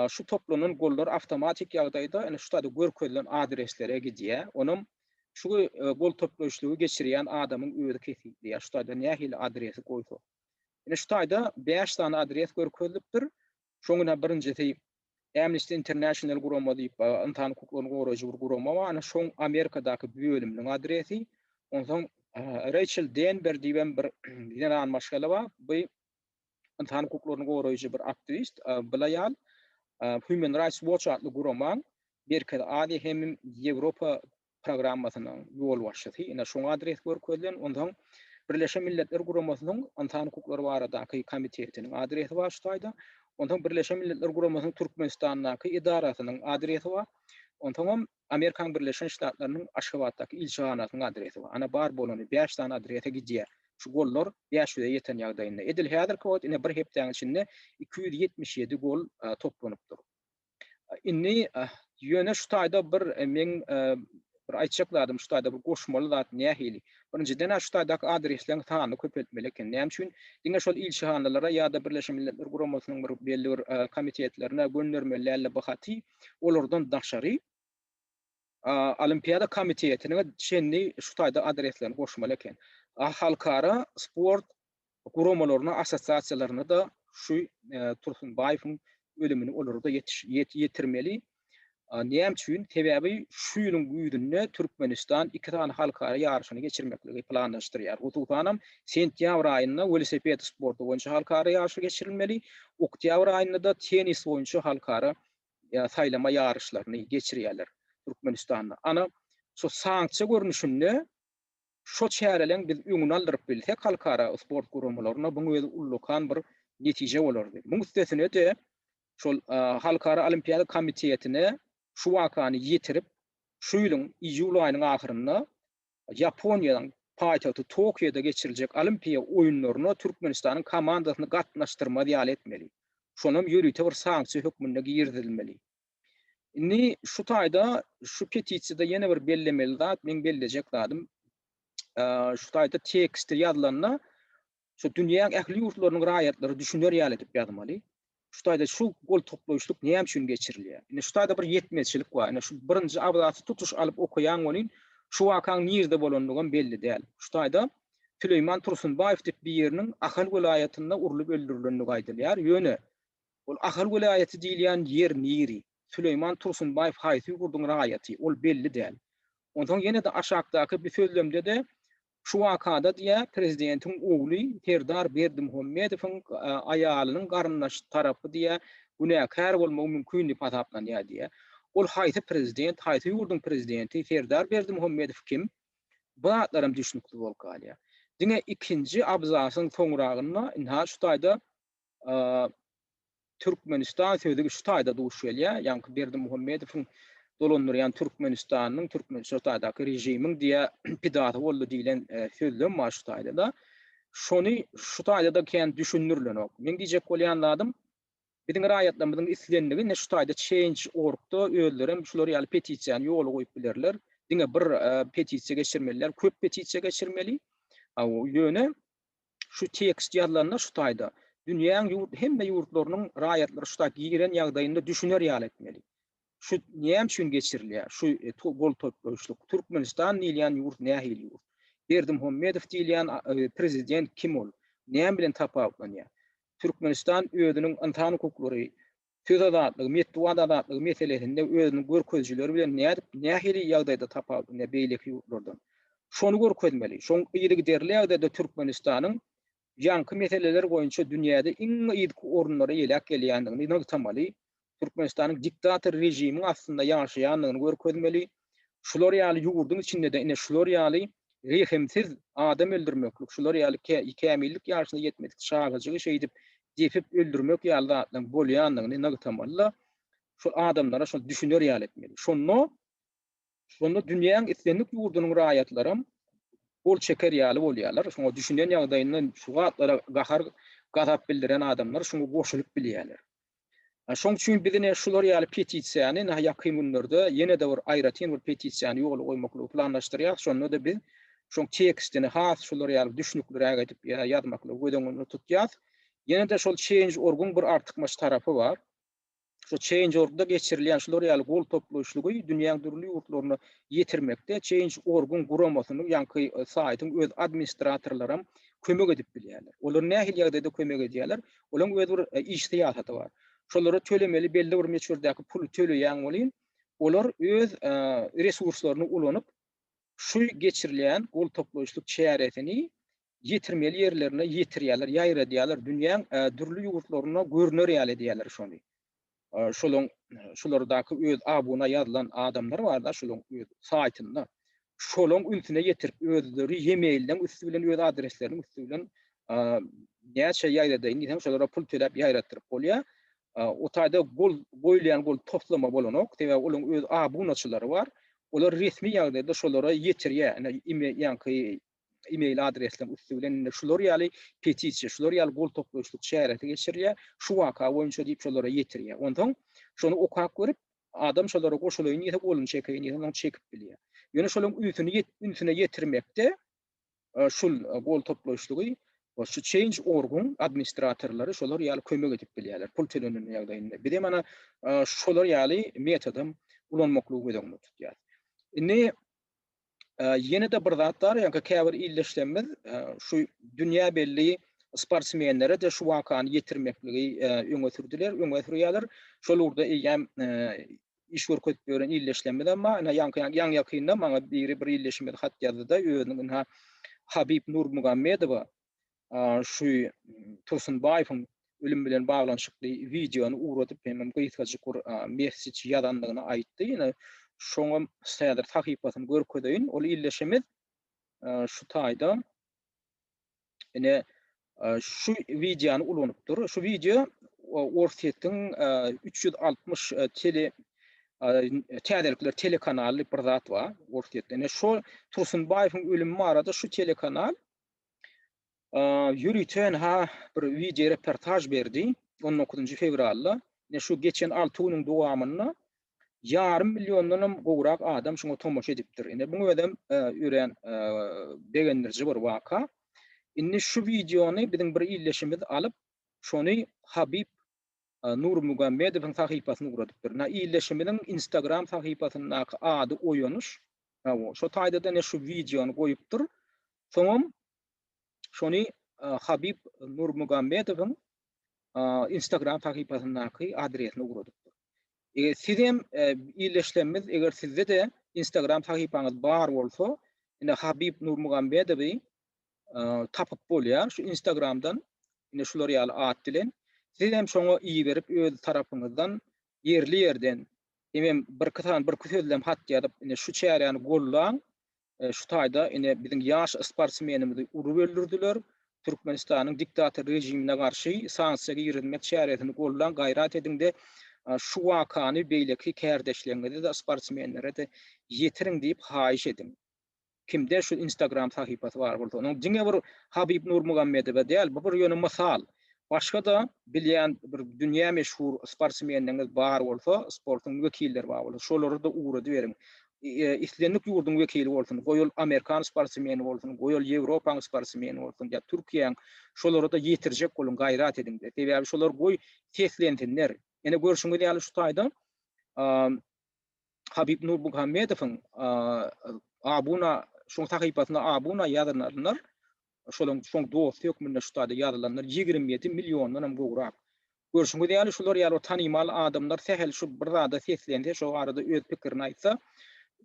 Şu toplanan gollar awtomatik ýagdaýda ine şu taýda görkezilen adreslere gidýär. Onam şu gol toplaýyşlygy geçirýän adamyň özi kesgitleýär. Şu taýda nähili adresi goýsa. Ine şu taýda 5 sany adres görkezilipdir. Şoň ine birinjisi Amnesty International gurama diýip, ynsan hukuklaryny goraýjy bir gurama bar. Ine şoň Amerikadaky bölüminiň adresi. Onsoň Rachel Denber diýibem bir zenan maşgala bar. Bu ynsan hukuklaryny goraýjy bir aktiwist bil aýal Human Rights Watch atly guramaň Merkezi Aziýa hem Ýewropa programmasynyň ýolbaşçysy. Ine şoňa adres görkezilen. Onsoň Birleşen Milletler Guramasynyň ynsan hukuklary baradaky komitetiniň adresi bar şu taýda. Onsoň Birleşen Milletler Guramasynyň Türkmenistandaky edarasynyň adresi bar. Onsoňam Amerikanyň Birleşen Ştatlarynyň Aşgabatdaky ilçihanasynyň adresi bar. Ana bar bolany 5 sany adrese gidýär. Şu gollar 500-e ýeten ýagdaýynda. Edil häzirki wagt ine bir hepdäň içinde 277 gol toplanypdyr. Indi ýöne şu taýda bir meň bir aýtjak zadym şu taýda bir goşmaly zat nähili? Birinjiden-ä şu taýdaky adresleriň sanyny köpeltmeli eken. Näme üçin? Diňe şol ilçihanalara ýa-da Birleşen Milletler Guramasynyň bir belli bir komitetlerine göndermeli däl-de bu haty. Olardan daşary Olimpiada komitetine çenli şu taýda adreslerini goşmaly eken. Halkara sport guramalaryna, assosiasiýalaryna-da şu Tursunbaýewiň ölümini olara-da ýetirmeli. Näme üçin? Sebäbi şu ýylyň güýzünde Türkmenistan iki sany halkara ýaryşyny geçirmekligi planlaşdyrýar. Hususanam, sentýabr aýynda welosiped sporty boýunça halkara ýaryşy geçirilmeli, oktýabr aýynda-da tennis boýunça halkara saýlama ýaryşlaryny geçirýärler Türkmenistanda. Ana, şu sanksiýa görnüşinde şo çäreleň biz öňüni aldyryp bilsek halkara sport guramalaryna buň özi ullakan bir netije bolardy. Muň üstesine-de şol Halkara Olimpiada komitetine şu wakany ýetirip, şu ýylyň iýul aýynyň ahyrynda Ýaponiýanyň paýtagty Tokioda geçiriljek Olimpiýa oýunlaryna Türkmenistanyň komandasyny gatnaşdyrmaz ýaly etmeli. Şonam ýörite bir sanksiýa hökmünde girizilmeli. Indi şu taýda şu petisiýada ýene bir bellemeli zat, meň bellejek zadym, şu taýda teksti ýazylanda şu dünýäň ähli ýurtlarynyň raýatlary düşüner ýaly edip ýazmaly. Şu taýda şu gol toplaýyşlyk näme üçin geçirilýär? Indi şu taýda bir ýetmezçilik bar. Indi şu birinji abzasy tutuş alyp okaýaň welin, şu wakaň nirde bolandygam belli däl. Şu taýda Süleýman Tursunbaýew diýip biriniň Ahal welaýatynda urlup öldürilendigi aýdylýar. Ýöne ol Ahal welaýaty diýilýän ýer niri? Süleýman Tursunbaýew haýsy ýurduň raýaty? Ol belli däl. Onsoň ýene-de aşakdaky bir sözlemde-de Şu wakada diýýär, prezidentiň ogly Serdar Berdimuhamedowyň aýalynyň garyndaş tarapy diýýär, günäkär bolmagy mümkin diýip hasaplanýar diýýär. Ol haýsy prezident, haýsy ýurduň prezidenti, Serdar Berdimuhamedow kim? Bu zatlaram düşnüksiz bolup galýar. Diňe ikinji abzasyň soňragynda, ynha şu taýda. Türkmenistan sözi şu taýda duş gelýär. Ýaňky Berdimuhamedowyň dolandyrýan Türkmenistanynyň, türkmen şu taýdaky režimiň diýä pidasy boldy diýlen sözlem bar şu taýda-da. Şony şu taýda-da kän düşündirilenok. Meň diýjek bolýan zadym, biziň raýatlarymyzyň islendigi ine şu taýda Change org-da özlerem şular ýaly petisiýany ýola goýup bilerler. Diňe bir petisiýa geçirmeli däl, köp petisiýa geçirmeli. Ýöne şu tekst ýazylanda şu taýda dünýäň ýurt hemme ýurtlarynyň raýatlary şu taýda giren ýagdaýynda düşüner ýaly etmeli. Şu näme üçin geçirilýär? Şu e, gol toplaýyşlyk. Türkmenistan diýilýän ýurt nähili ýurt? Berdimuhamedow diýilýän e, prezident kim ol? Näme bilen tapawutlanýar? Türkmenistan özüniň ynsan hukuklary, söz azatlygy, metbugat azatlygy meselesinde özüniň görkezijileri bilen nädip, nähili ýagdaýda tapawutlanýar beýleki ýurtlardan? Şony görkezmeli. Şoň yzygiderli ýagdaýda Türkmenistanyň ýaňky meseleler boýunça dünýäde iň yzky orunlara eýeläp gelýändigini nygtamaly. Türkmenistanyň diktator režimiň astynda ýaşaýandygyny görkezmeli. Şular ýaly ýurduň içinde-de ine şular ýaly rehimsiz adam öldürmeklik, şular ýaly kämillik ýaşyna ýetmedik çagajygy şeýdip depip öldürmek ýaly zatlaryň bolýandygyny nygtamaly-da, şol adamlara şol düşüner ýaly etmeli. Şonda şonda dünýäň islendik ýurdunyň raýatlaram gol çeker ýaly bolýarlar. Şoňa düşünen ýagdaýynda şu zatlara gahar gazap bildiren adamlar şoňa goşulyp bilýärler. Şoň üçin biz ine şular ýaly petisiýany ine ýakyn günlerde ýene-de bir aýratyn bir petisiýany ýola goýmaklygy planlaşdyrýarys. Şonda-da biz şoň tekstini has şular ýaly düşnükliräk edip ýazmaklygy göz öňünde tutýarys. Ýene-de şol Change.org-yň bir artykmaç tarapy bar. Şu Change.org-da geçirilýän şular ýaly gol toplaýyşlygy dünýäň dürli ýurtlaryna ýetirmekde Change.org-yň guramasynyň, ýaňky saýtyň öz administratorlaram kömek edip bilýärler. Olar nähili ýagdaýda kömek edýärler? Olaryň öz bir iş syýasaty bar. Şolara tölemeli belli bir möçberdäki puly töleýäň welin, olar öz resurslaryny ulanyp, şu geçirilýän gol toplaýyşlyk çäresini ýetirmeli ýerlerine ýetirýärler, ýaýradýarlar, dünýäň dürli ýurtlarynda görner ýaly edýärler şony. Şolaň şulardaky öz abuna ýazylan adamlar bar-da şolaň öz saýtynda. Şolaň ünsüne ýetirip özleri e-mailden üsti bilen öz adresleriniň üsti bilen näçe ýaýradaýyn diýseň şolara pul töläp ýaýratdyryp bolýar. O taýda gol goýulýan gol toslama bolanok. Sebäbi olaň öz abunaçylary bar. Olar resmi ýagdaýda şolara ýetirýär. Ine ýaňky e-mail adresleriň üsti bilen indi şular ýaly petisiýa, şular ýaly gol toplaýyşlyk çäresi geçirilýär, şu waka boýunça diýip şolara ýetirýär. Onsoň şony okap görüp, adam şolara goşulaýyn diýse, goluny çekeýin diýse, onsoň çekip bilýär. Ýöne şolaryň ünsüni ünsüne ýetirmekde şul gol toplaýyşlygy şu Change org-yň administratorlary şolar ýaly kömek edip bilýärler, pul tölenen ýagdaýynda. Biz hem ana şolar ýaly metodam ulanmaklygy göz öňünde tutýarys. Indi Ýene-de bir zat bar, ýa-da käbir ildeşlerimiz şu dünýä belli sportsmenlere-de şu wakany ýetirmekligi öňe sürdüler, öňe sürýärler. Şol ugurda eýýäm iş görkezip ýören ildeşlerimiz hem bar. Ine, ýaňky ýaňy-ýakynda maňa biri bir ildeşimiz hat ýazdy-da, özüniň ynha Habib Nurmugammedowa şu Tursunbaýewiň ölümi bilen baglanyşykly wideony ugradyp, hemem gysgajyk bir message ýazandygyny aýtdy. Ine, şoňam häzir sahypasyny görkezeýin. Ol ildeşimiz şu taýda ine şu wideony ulanypdyr. Şu wideo Orsýetiň 360 tele täzelikler telekanaly diýip bir zat bar Orsýetde. Ine şu Tursunbaýewiň ölümi barada şu telekanal Ýörite ha bir wideo reportaž berdi 19-njy fewralda. Ine şu geçen 6 günüň dowamynda ýarym milliondan hem gowrak adam şuňa tomaşa edipdir. Ine buň özem örän begendiriji bir waka. Indi şu wideony biziň bir ildeşimiz alyp, şony Habib Nurmugammedowyň sahypasyna ugradypdyr. Ine ildeşimiziň Instagram sahypasyndaky ady Oýanyş. Hawa, şo taýda-da ine şu wideony goýupdyr. Soňam şony Habib Nurmugammedowyň Instagram sahypasyndaky adresine ugradypdyr. Eger siz hem ildeşlerimiz, eger sizde-de Instagram sahypaňyz bar bolsa, ine Habib Nurmugammedowy tapyp bolýar şu Instagramdan, ine şular ýaly at bilen. Siz hem şoňa iberip öz tarapyňyzdan ýerli-ýerden hemem birki sany birki sözlem hat ýazyp, ine şu çäräni gollaň, şu taýda ine biziň ýaş sportsmenimizi urup öldürdiler. Türkmenistanyň diktator režimine garşy sanksiýa girizmek çäresini goldaň, gaýrat ediň-de, şu wakany beýleki kärdeşleriňize-de, sportsmenlere-de ýetiriň diýip haýyş ediň. Kimde şu Instagram sahypasy bar bolsa, onuň diňe bir Habib Nurmugammedowa däl, bu bir ýöne mysal. Başga-da bilýän bir dünýä meşhur sportsmenleriňiz bar bolsa, sportuň wekilleri bar bolsa, şolary-da ugradyberiň. Islendik ýurduň wekili bolsun, goý ol amerikan sportsmeni bolsun, goý ol Ýewropaň sportsmeni bolsun ýa Türkiýäň, şolara-da ýetirjek boluň, gaýrat ediň-de. Sebäbi şolar goý seslensinler. Ine görşüňiz ýaly şu taýda Habib Nurmuhammedowyň abuna şoň sahypasyna abuna ýazanlar şolaň şoň dosty hökmünde şu taýda ýazylanlar 27 milliondan hem gowrak. Görşüňiz ýaly şular ýaly tanymal adamlar sähel şu bir zada seslense, şo barada öz pikirini aýtsa,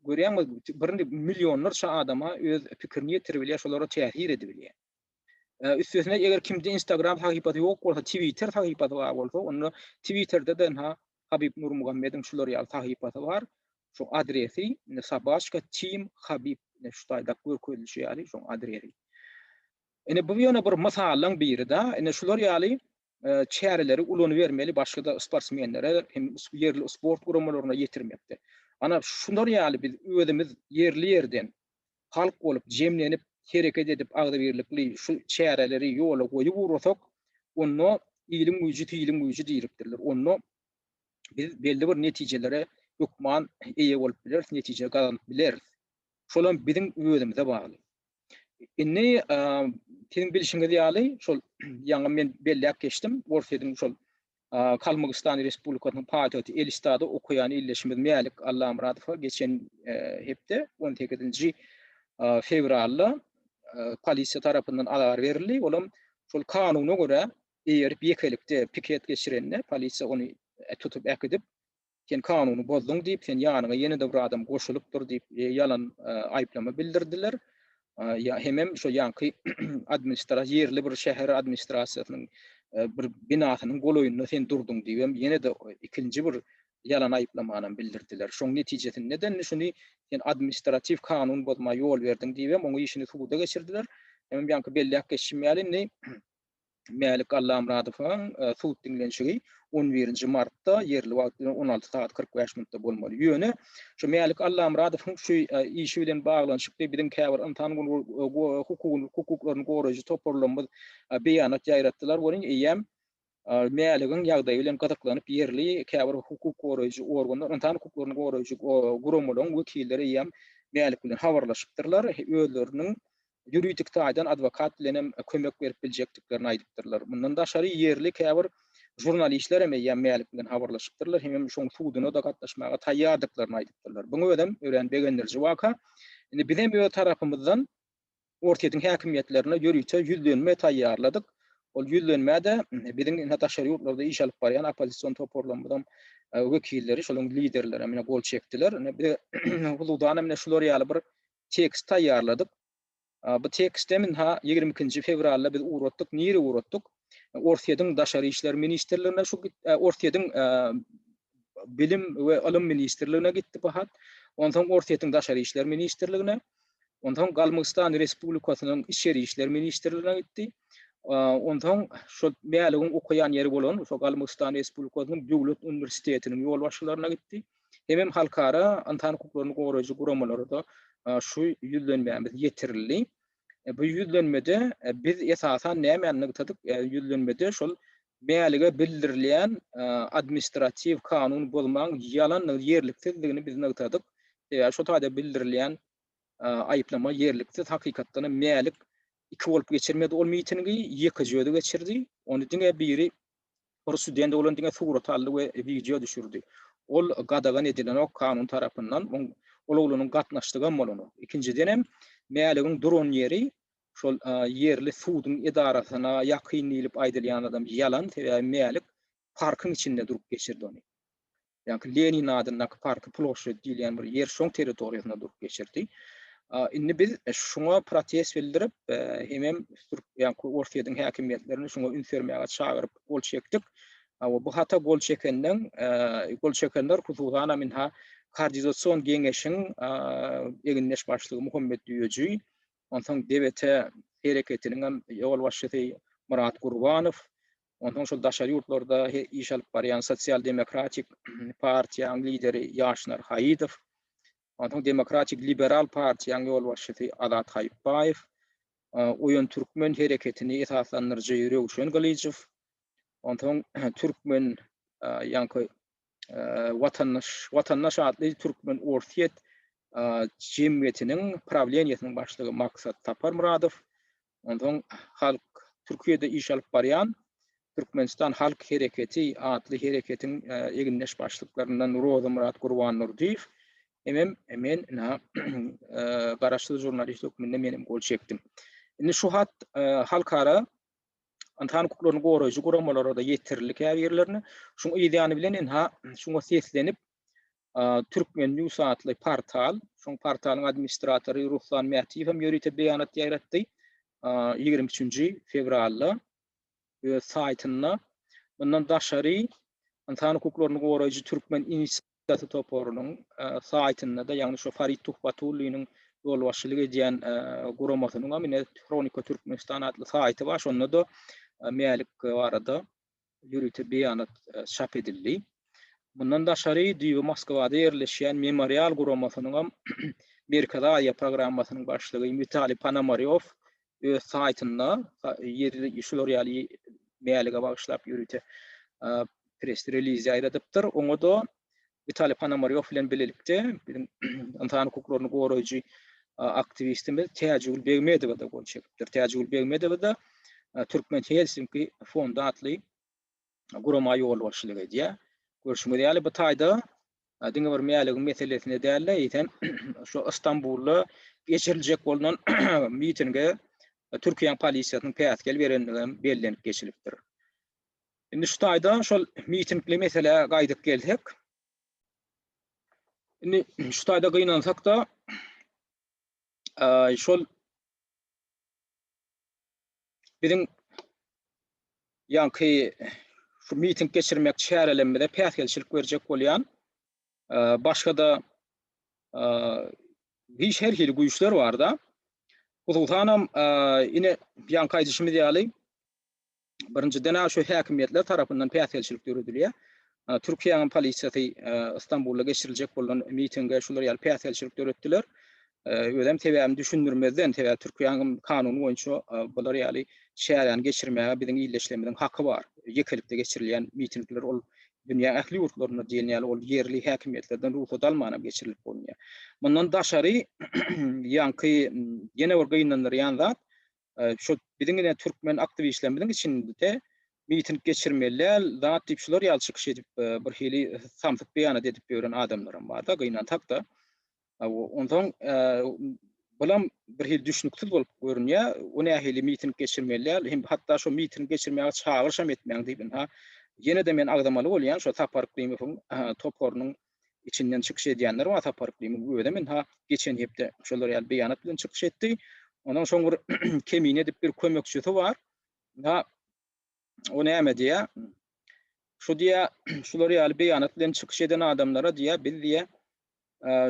görýäňmi bir millionlarça adama öz pikirini ýetirip bilýär, şolara täsir edip bilýär. Üstesine eger kimde Instagram sahypasy ýok bolsa, Twitter sahypasy bar bolsa, onda Twitterde-de ynha Habib Nurmuhammediň şular ýaly sahypasy bar. Şu adresi indi sobaçka team Habib ine şu taýda görkezilişi ýaly şoň adresi. Ine bu ýöne bir mysallaň biri-da. Ine şular ýaly çäreleri ulanybermeli başga-da sportsmenlere hem ýerli sport guramalaryna ýetirmekde. Ana şular ýaly biz özümiz ýerli ýerden halk bolup jemlenip hereket edip agzybirlikli şu çäreleri ýola goýup ugrasak, onda iliň güýji siliň güýji diýlipdirler. Onda biz belli bir netijelere hökman eýe bolup bileris, netije gazanyp bileris. Şolam biziň özümize bagly. Indi siziň bilşiňiz ýaly, şol ýaňy men belläp geçdim, Orsýetiň şol Kalmygystan Respublikasynyň paýtagty Elistada okaýan ildeşimiz Mälik Allamyradowa geçen hepde 18-nji fewralda polisiýa tarapyndan azar berildi. Olam şol kanuna görä eýerip ýekelikde piket geçirende polisiýa ony tutup äkidip, sen kanuny bozduň diýip, sen ýanyňa ýene-de bir adam goşulypdyr diýip ýalan aýyplama bildirdiler. Ýa hemem şo ýaňky administrasiýa ýerli bir şäher administrasiýasynyň bir binasynyň golaýynda sen durduň diýip hem ýene-de ikinji bir ýalan aýyplamanam bildirdiler. Şoň netijesinde-de indi şuny sen administratiw kanun bozma ýol berdiň diýip hem oň işini suda geçirdiler. Hemem ýaňky belläp geçişim ýaly indi Mälik Allamyradowyň sud diňlenişigi on birinji martda ýerli wagt bilen 16 sagat 45 minutda bolmaly. Ýöne şu Mälik Allamyradowyň şu işi bilen baglanyşykly biziň käbir ynsan hukugyny hukuklaryny goraýjy toparlarymyz beýanat ýaýratdylar welin eýýäm Mäligiň ýagdaýy bilen gyzyklanyp ýerli käbir hukuk goraýjy organlar, ynsan hukuklaryny goraýjy guramalaryň wekilleri eýýäm Mälik bilen habarlaşypdyrlar. Özleriniň ýuridik taýdan adwokat bilen hem kömek berip biljekdiklerini aýdypdyrlar. Mundan daşary ýerli käbir žurnalistler hem eýýäm Mälik bilen habarlaşypdyrlar hemem şoň suduna-da gatnaşmaga taýýardyklaryny aýdypdyrlar. Buň özem örän begendiriji waka. Indi bizem öz tarapymyzdan Orsýetiň häkimiýetlerine ýörite ýüzlenme taýýarladyk. Ol ýüzlenmä-de biziň ine daşary ýurtlarda iş alyp barýan oppozision toparlarymyzyň wekilleri, şolaryň liderleri hem ine gol çekdiler. Ine biz hususanam ine şular ýaly bir tekst taýýarladyk. Bu tekstem ynha 22-nji fewralda biz ugratdyk. Nirä ugratdyk? Orsýetiň Daşary işler ministrligine şu Orsýetiň Bilim we ylym ministrligine gitdi bu hat. Onsoň Orsýetiň Daşary işler ministrligine, onsoň Galmygistan Respublikasynyň Içeri işler ministrligine gitdi. Onsoň şol Mäligiň okaýan ýeri bolan şol Galmygistan Respublikasynyň Döwlet uniwersitetiniň ýolbaşçylaryna gitdi. Hemem halkara ynsan hukuklaryny goraýjy guramalara-da şu ýüzlenmämiz ýetirildi. Bu ýüzlenmede biz esasan nämäni nygtadyk? Ýüzlenmede şol Mälige bildirilýän administratiw kanun bozmaň ýalandygy, ýerliksizdigini biz nygtadyk. Sebäbi şo taýda bildirilýän aýyplama ýerliksiz. Hakykatdan hem Mälik iki bolup geçirmedi ol mitingi, ýekeje özi geçirdi. Ony diňe biri Bir student oglan diňe surat aldy we wideo düşürdi. Ol gadagan edilenok kanun tarapyndan. Oň ol oglanyň gatnaşdygam bolanok. Ikinjidenem Mäligiň duran ýeri şol ýerli suduň edarasyna ýakyn diýlip aýdylýan adam ýalan, sebäbi Mälik parkyň içinde durup geçirdi ony. Ýaňky Lenin adyndaky parky ploşad diýilýän bir ýer şoň territoriýasynda durup geçirdi. Indi biz şuňa protest bildirip, hemem ýaňky Orsýetiň häkimiýetlerini şuňa üns bermäge çagyryp gol çekdik. Bu hata gol çekenden, gol çekenler hususanam ynha Koordinasion geňeşiň egindeş başlygy Muhammet Düýeji, onsoň DBT. hereketiniň hem ýolbaşçysy Myrat Gurbanow, onsoň şol daşary ýurtlarda iş alyp barýan Sosial demokratik partiýanyň lideri Ýaşnar Haýydow, onsoň Demokratik liberal partiýanyň ýolbaşçysy Azat Haýypbaýew, Oýan türkmen hereketini esaslandyryjy Röwşen Gylyjow, onsoň türkmen ýaňky Watandaş Watandaş atly türkmen-orsýet jemgyýetiniň prawleniýesiniň başlygy Maksat Saparmyradow, onsoň halk Türkiýede iş alyp barýan Türkmenistan Halk Hereketi atly hereketiň egindeş başlyklaryndan Rozymyrat Gurbandurdyýew hemem men ynha garaşsyz žurnalist hökmünde menem gol çekdim. Indi şu hat halkara ynsan hukuklaryny goraýjy guramalara-da ýetirildi käbirlerine. Şuň yz ýany bilen ynha şuňa seslenip Türkmen News atly portal, şoň portalyň administratory Ruslan Mätiýew hem ýörite beýanat ýaýratdy. 23-nji fewralda öz saýtynda. Mundan daşary ynsan hukuklaryny goraýjy Türkmen inisiatiwasy toparynyň saýtynda-da, ýagny şo Farid Tuhbatulliniň ýolbaşçylyk edýän guramasynyň hem ine Hronika Türkmenistan atly saýty bar, şonda-da Mälik barada ýörite beýanat çap edildi. Mundan daşary düýbi Moskwada ýerleşýän Memorial guramasynyň hem Merkezi Aziýa programmasynyň başlygy Witaliý Ponomarýow öz saýtynda ýerli şular ýaly Mälige bagyşlap ýörite press reliz ýaýradypdyr. Oňa-da Witaliý Ponomarýow bilen bilelikde biziň ynsan hukuklaryny goraýjy aktiwistimiz Täjigül Begmedowa-da gol çekipdir. Täjigül Begmedowa-da Türkmen Helsinki fondy atly gurama ýolbaşçylyk edýär. Görşüňiz ýaly bu taýda diňe bir Mäligiň meselesine däl-de, eýsem şu Istanbulda geçiriljek bolnan mitinge Türkiýäniň polisiýasynyň päsgel berendigi hem bellenip geçilipdir. Indi şu taýda şol mitingli meselä gaýdyp gelsek, indi şu taýda gynansak-da, şol biziň ýaňky şu miting geçirmek çärelerimize päsgelçilik berjek bolýan başga-da hiç her hili güýçler bar-da. Hususanam ine ýaňky aýdyşymyz ýaly Birinjiden-ä şu häkimiýetler tarapyndan päsgelçilik döredilýär. Türkiýäniň polisiýasy Istanbulda geçiriljek bolan mitinge şular ýaly päsgelçilik döretdiler. Özem sebäbini düşündirmezden, sebäbi Türkiýäniň kanuny boýunça bular ýaly çäräni geçirmäge biziň ildeşlerimiziň haky bar. Ýekelikde geçirilýän mitingler ol dünýäň ähli ýurtlarynda diýen ýaly ol ýerli häkimiýetlerden rugsat alman hem geçirilip bolunýar. Mundan daşary ýaňky ýene bir gynandyrýan zat, Şu biziň ine türkmen aktiwistlerimiziň içinde miting geçirmeli däl zat diýip şular ýaly çykyş edip bir hili samsyk beýanat edip ýören adamlaram barda gynansak-da. Onsoň bulam bir hili düşnüksiz bolup görünýär. O nähili miting geçirmeli däl hem hatda şo miting geçirmäge çagyryşam etmäň diýip ynha ýene-de men agzamaly bolýan şo Sapar Yklymowyň toparynyň içinden çykyş edýänler bar Sapar Yklymowyň özem ynha geçen hepde şolar ýaly beýanat bilen çykyş etdi. Ondan soň bir kemine edip bir kömekçisi bar. Ynha o näme diýýär? Şu diýýär, şular ýaly beýanat bilen çykyş eden adamlara diýýär, biz diýýär,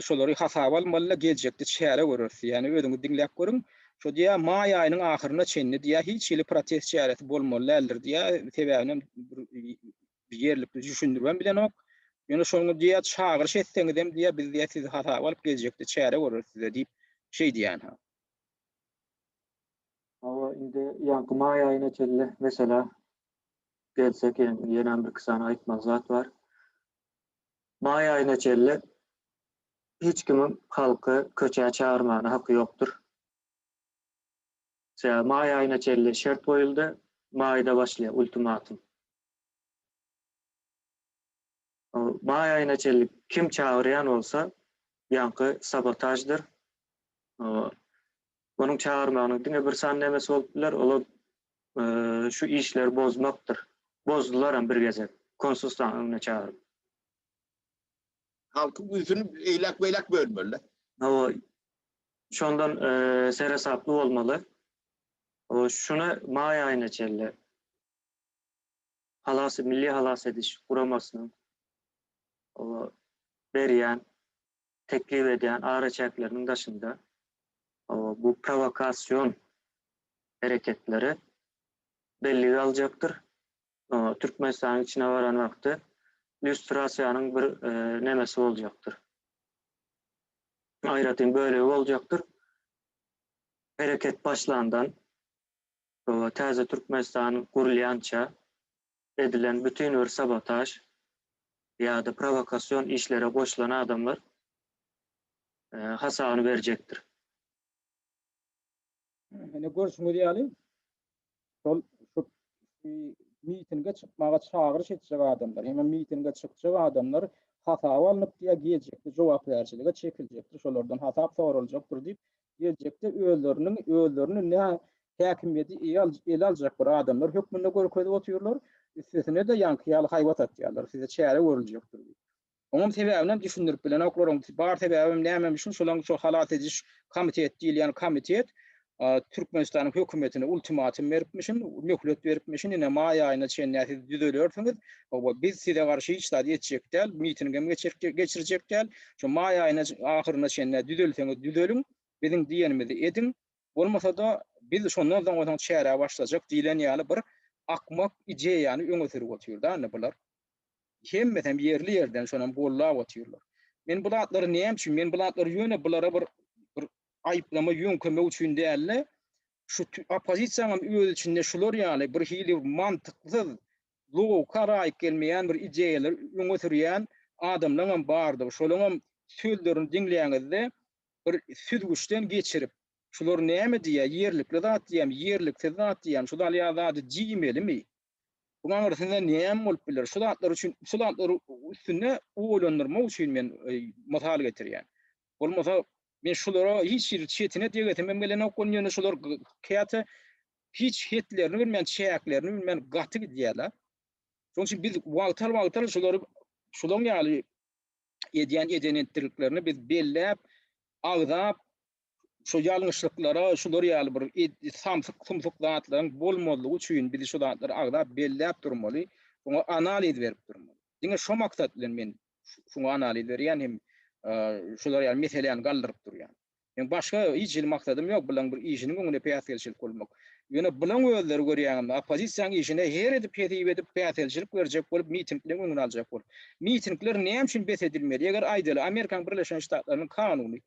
şolary hasaba almaly, geljekde çäre göreris diýýär. Ýani özüňiz diňläp görüň. Şo diýýär, maý aýynyň ahyryna çenli diýýär, hiç hili protest çäresi bolmaly däldir diýýär. Sebäbini bir ýerlikli düşündiribem bilenok. Ýöne şoňa diýýär, çagyryş etseňizem diýýär, biz diýýär sizi hasaba alyp geljekde çäre göreris size diýip şeý diýýän ha. Hawa, indi ýaňky maý aýyna çenli mesela gelsek, ýenem birki sany aýtmaly zat bar. Maý aýyna çenli hiç kimiň halky köçä çagyrmana haky ýokdur. Sebäbi maý aýyna çenli şert goýuldy, maýda başlaýar ultimatum. Maý aýyna çenli kim çagyrýan bolsa, ýaňky sabotaždyr. Onuň çagyrmagynyň diňe bir sany nemesi bolup biler, olam şu işleri bozmakdyr. Bozdular hem bir gezek, konsulstanyň öňüne çagyryp. Halkyň ünsüni eýläk-beýläk bölmeli. Hawa, şondan seresaply bolmaly. Şuny maý aýyna çenli halas Milli halas ediş guramasynyň berýän, teklip edýän araçäkleriniň daşynda bu prowokasion. hereketleri bellige aljakdyr. Türkmenistanyň içine baran wagty lýustrasiýanyň bir nemesi boljakdyr. Aýratyn bölegi boljakdyr. Hereket başlandan täze Türkmenistan gurulýança edilen bütin bir sabotaž ýa-da prowokasion işlere goşulan adamlar hasabyny berjekdir. Ine görşüňiz ýaly, şol şu mitinge çykmaga çagyryş etjek adamlar, hem mitinge çykjak adamlar hasaba alnyp diýä geljekde jogapkärçilige çekiljekdir, şolardan hasap soraljakdyr diýip, geljekde özleriniň özlerini nä häkimiýeti ele aljak bir adamlar hökmünde görkezip otyrlar, üstesine-de ýaňky ýaly haýbat atýarlar, size çäre görüljekdir diýip. Oňam sebäbinem düşündirip bilenoklar, oň bar sebäbem nämemişin, şolaň şo halas ediş komitet diýilýän komitet Türkmenistanyň hökümetine ultimatum beripmişin, möhlet beripmişin, ine maý aýyna çenli siz düzelersiňiz, hawa biz size garşy hiç zat etjek däl, mitingem geçirjek däl, şo maý aýyna ahyryna çenli düzelseňiz düzeliň, biziň diýenimizi ediň, bolmasa-da biz şondan soň soň çärä başlajak diýlen ýaly bir akmak ideýany öňe sürüp otyr-da indi bular. Hemmesem ýerli-ýerden şonam gollap otyrlar. Men bu zatlary näme üçin, men bu zatlary ýöne bulara bir bir aýyplama ýöňkemek üçin däl-de, şu oppozisiýaňam öz içinde şular ýaly bir hili mantyksyz, logika laýyk gelmeýän bir ideýalary öňe sürýän adamlaňam bardygy, şolaňam sözlerini diňläňizde bir süzgüçden geçirip, şular näme diýýär, ýerlikli zat diýýärmi, ýerliksiz zat diýýärmi, şu ýaly zady diýmelimi? Buň aňyrsynda näme bolup biler? Şu zatlar üçin, şu zatlary üstünde oýlandyrmak üçin men mysal getirýän. Bolmasa men şulara hiç hili çetine degesim hem gelenok, ýöne şular käte hiç hetlerini bilmän, çäklerini bilmän gaty gidýärler. Şonuň üçin biz wagtal-wagtal şulary şulaň ýaly edýän eden-etdiliklerini biz belläp, agzap, Şu ýalňyşlyklara, şular ýaly bir samsyk-sumsuk zatlaryň bolmazlygy üçin biz şu zatlary agzap belläp durmaly, şoňa analiz berip durmaly. Diňe şo maksat bilen men şuňa analiz berýän hem şular ýaly meseläni galdyryp durýan. Meň başga hiç hili maksadym ýok bulaň bir işiniň öňünde päsgelçilik bolmak. Ýöne bulaň özleri görýäňizmi oppozisiýaň işine her edip hesip edip päsgelçilik berjek bolup mitingleň öňüni aljak bolup. Mitingler näme üçin bes edilmeli? Eger aýdaly Amerikanyň Birleşen Ştatlarynyň kanuny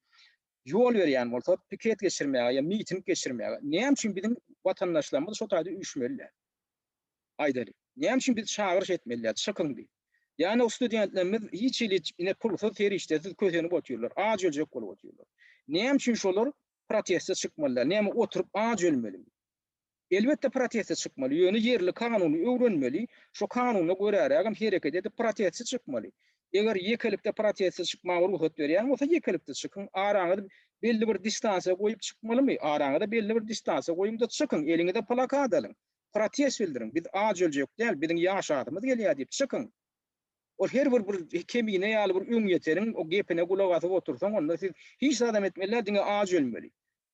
ýol berýän bolsa, piket geçirmäge ýa miting geçirmäge, näme üçin biziň watandaşlarymyz şo taýda üýşmeli däl? Aýdaly. Näme üçin biz çagyryş etmeli däl, çykyň diýip? Ýa-da studentlerimiz hiç hili ine pulsuz, serişdesiz kösenip otyrlar, aç öljek bolup otyrlar. Näme üçin şolar proteste çykmaly däl? Näme oturyp aç ölmelimi? Elbetde proteste çykmaly, ýöne ýerli kanuny öwrenmeli, şo kanuna görärägem hereket edip proteste çykmaly. Eger ýekelikde proteste çykmaga rugsat berýän bolsa ýekelikde çykyň, araňyzy belli bir distansiýa goýup çykmalymy? Araňyza belli bir distansiýa goýuňda çykyň, eliňize plakat alyň, protest bildiriň, biz aç öljek däl, biziň ýaşasymyz gelýär diýip çykyň. Ol her bir bir kemine ýaly bir öňýeteriň o gepine gulak asyp otursaň onda siz hiç zadam etmeli däl, diňe aç ölmeli.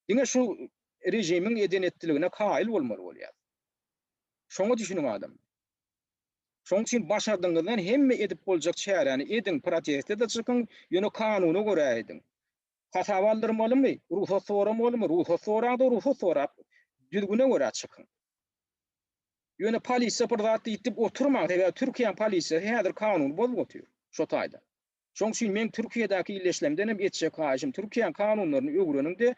Diňe şu režimiň eden-etdiligine kaýyl bolmaly bolýar. Şoňa düşüniň adamlar. Şonuň üçin başardygyňyzdan hemme edip boljak çäräni ediň, proteste-de çykyň, ýöne kanuna görä ediň. Hasaba aldyrmalymy, rugsat soramalymy, rugsat soraň-da, rugsat sorap, düzgüne görä çykyň. Ýöne polisiýa bir zat diýdi diýip oturmaň, sebäbi Türkiýäň polisiýasy häzir kanuny bozup otyr şo taýda. Şoň üçin meň Türkiýedäki ildeşlerimden hem etjek haýyşym, Türkiýäň kanunlaryny öwreniň-de,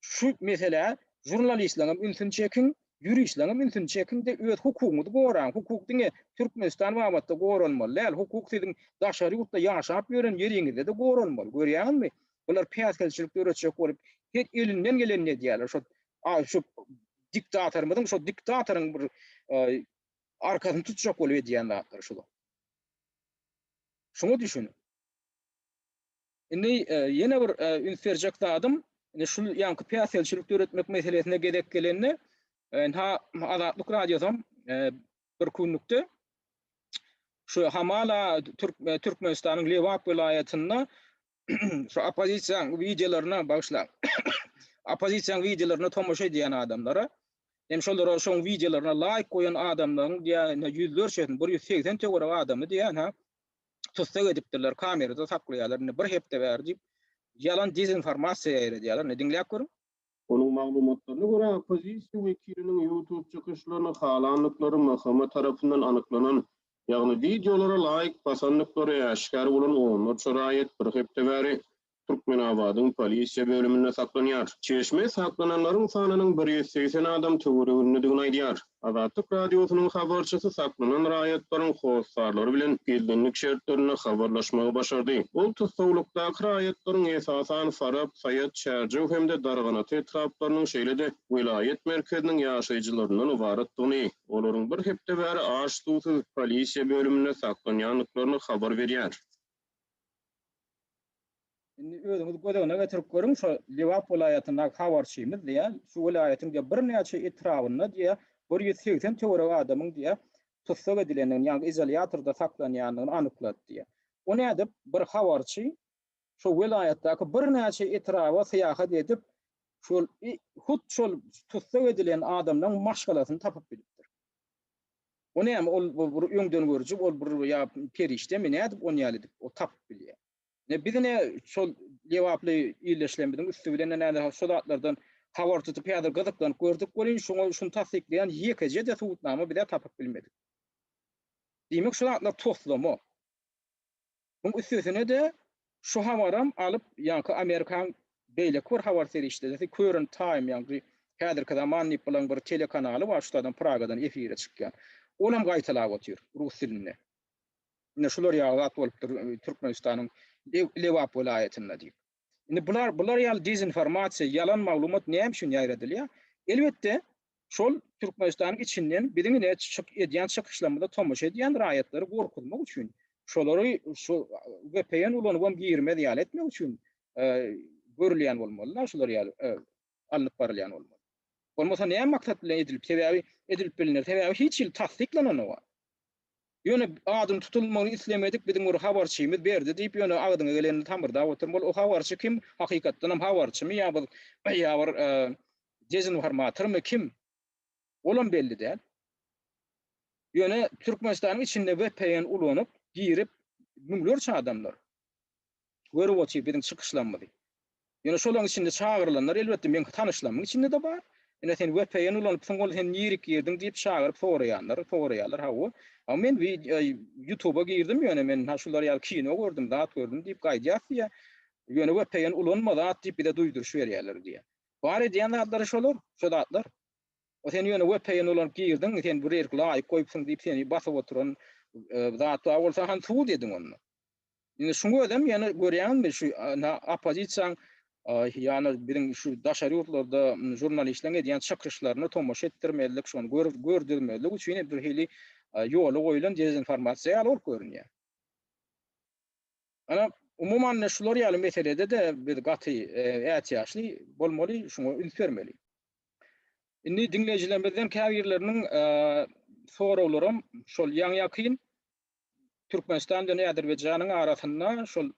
şu meselä žurnalistleňem ünsüni çekiň, ýuristleňem ünsüni çekiň-de, öz hukugyňyzy goraň. Hukuk diňe Türkmenistan babatda goralmaly däl, hukuk siziň daşary ýurtda ýaşap ýören ýeriňizde-de goralmaly. Görýäňizmi? Bular päsgelçilik döretjek bolup, her elinden gelenini edýärler. Şo şu diktatorymyzyň, şo diktatoryň bir arkasyny tutjak bolup edýän zatlary şular. Şuňa düşüniň. Indi ýene bir üns berjek zadym, indi şu ýaňky päsgelçilik döretmek meselesine gezek gelende, ynha Azatlyk Radiosam bir günlükde şu hamala Türkmenistanyň Lebap welaýatynda şu oppozisiýanyň wideolaryna bagyşlaň. Oppozisiýanyň wideolaryna tomaşa edýän adamlara hem şolara şoň wideolaryna laýk goýan adamlaryň diýýän ýüzlerçesini, 180 töweregi adamy diýýän ha tussag edipdirler, kamerada saklaýarlar indi bir hepde bäri diýip ýalan dezinformasiýa ýaýradýarlar. Indi diňläp görüň. Onuň maglumatlaryna görä, oppozisiýa wekiliniň YouTube çykyşlaryny halandyklary MHM tarapyndan anyklanan, ýagny wideolara laýk basandyklary äşgär bolan onlarça raýat bir hepde bäri Türkmenabadyň polisiýa bölüminde saklanýar. Çeşme saklananlaryň sanynyň 180 adam töweregindedigini aýdýar. Azatlyk Radiosynyň habarçysy saklanan raýatlaryň hossarlary bilen gizlinlik şertlerinde habarlaşmagy başardy. Ol tussaglykdaky raýatlaryň esasan Farap, Saýat, Çärjew hem-de Darganata etraplarynyň, şeýle-de welaýat merkeziniň ýaşaýjylaryndan ybaratdygyny, olaryň bir hepde bäri aç-suwsuz polisiýa bölüminde saklanýandyklaryny habar berýär. Indi özüňiz göz öňüne getirip görüň, şo Lebap welaýatyndaky habarçymyz diýýär, şu welaýatyň diýýär birnäçe etrabynda diýýär, 180 töweregi adamyň diýýär tussag edilendigini, ýagny izolýatorda saklanýandygyny anyklady diýýär. O nädip bir habarçy şo welaýatdaky birnäçe etraba syýahat edip, şol hut şol tussag edilen adamlaryň maşgalasyny tapyp bilipdir. O näme, ol bir öňdengörüji, ol bir ýa perişdemi, nädip ony ýaly edip o tapyp bilýär? Ne biz ine şol lebaply ildeşlerimiziň üsti bilen näme şo zatlardan habar tutup häzir gyzyklanyp gördük welin şoňa şuny tassyklaýan ýekeje-de subutnama biz-ä tapyp bilmedik. Diýmek şu zatlar toslama. Muň üstesine-de şu habaram alyp ýaňky Amerikan beýleki bir habar serişdesi Current Time ýaňky häzirki zaman diýip bilen bir telekanaly bar şu taýdan Pragadan efire çykýan. Olam gaýtalap otyr rus dilinde. Ine şular ýaly zat bolupdyr Türkmenistanyň Lebap welaýatynda diýip. Indi bular bular ýaly dezinformasiýa, ýalan maglumat näme üçin ýaýradylýar? Elbetde, şol Türkmenistanyň içinden biziň ine çyk edýän çykyşlarymyza tomaşa edýän raýatlary gorkuzmak üçin, şolary şu VPN ulanybam girmez ýaly etmek üçin görülýän bolmaly-da, şular ýaly alnyp barylýan bolmaly. Bolmasa näme maksat bilen edilip, sebäbi edilip biliner, sebäbi hiç hili tassyklananok. Ýöne adyny tutulmagyny islemedik biziň bir habarçymyz berdi diýip ýöne agzyňa gelenini tamyrdap oturmaly. O habarçy kim? Hakykatdanam habarçymy ýa bir ýa bir dezinformatormy kim? Olam belli däl. Ýöne Türkmenistanyň içinde VPN ulanyp girip müňlerçe adamlar görüp otyr biziň çykyşlarymyzy. Ýöne şolaryň içinde çagyrylanlar elbetde meň tanyşlarymyň içinde-de bar. Ine sen VPN ulanypsyň ol sen nirik girdiň diýip çagyryp soraýanlar, soraýarlar hawa. A men YouTube'a girdim ýöne men ha şular ýaly kino gördüm, zat gördüm diýip gaýdýas diýýär. Ýöne VPN ulanma zat diýip bize duýduryş berýärler diýýär. Bar edýän zatlary şolar, şo zatlar. O sen ýöne VPN ulanyp girdiň, sen bir ýerik laýk goýupsyň diýip seni basyp oturan zat bar bolsa hany subut ediň onda. Indi şuň özem ýene görýäňizmi şu oppozisiýaň ýa-da biziň şu daşary ýurtlarda žurnalistleriň edýän çykyşlaryna tomaşa etdirmezlik, şony gördürmezlik üçin bir hili ýola goýlan dezinformasiýa ýaly bolup görünýär. Ana, umuman şular ýaly meselede-de biz gaty ätiýaçly bolmaly, şuňa üns bermeli. Indi diňleýjilerimizden käbirleriniň soraglaram şol ýaňy-ýakyn Türkmenistan bilen Azerbaýjanyň arasynda şol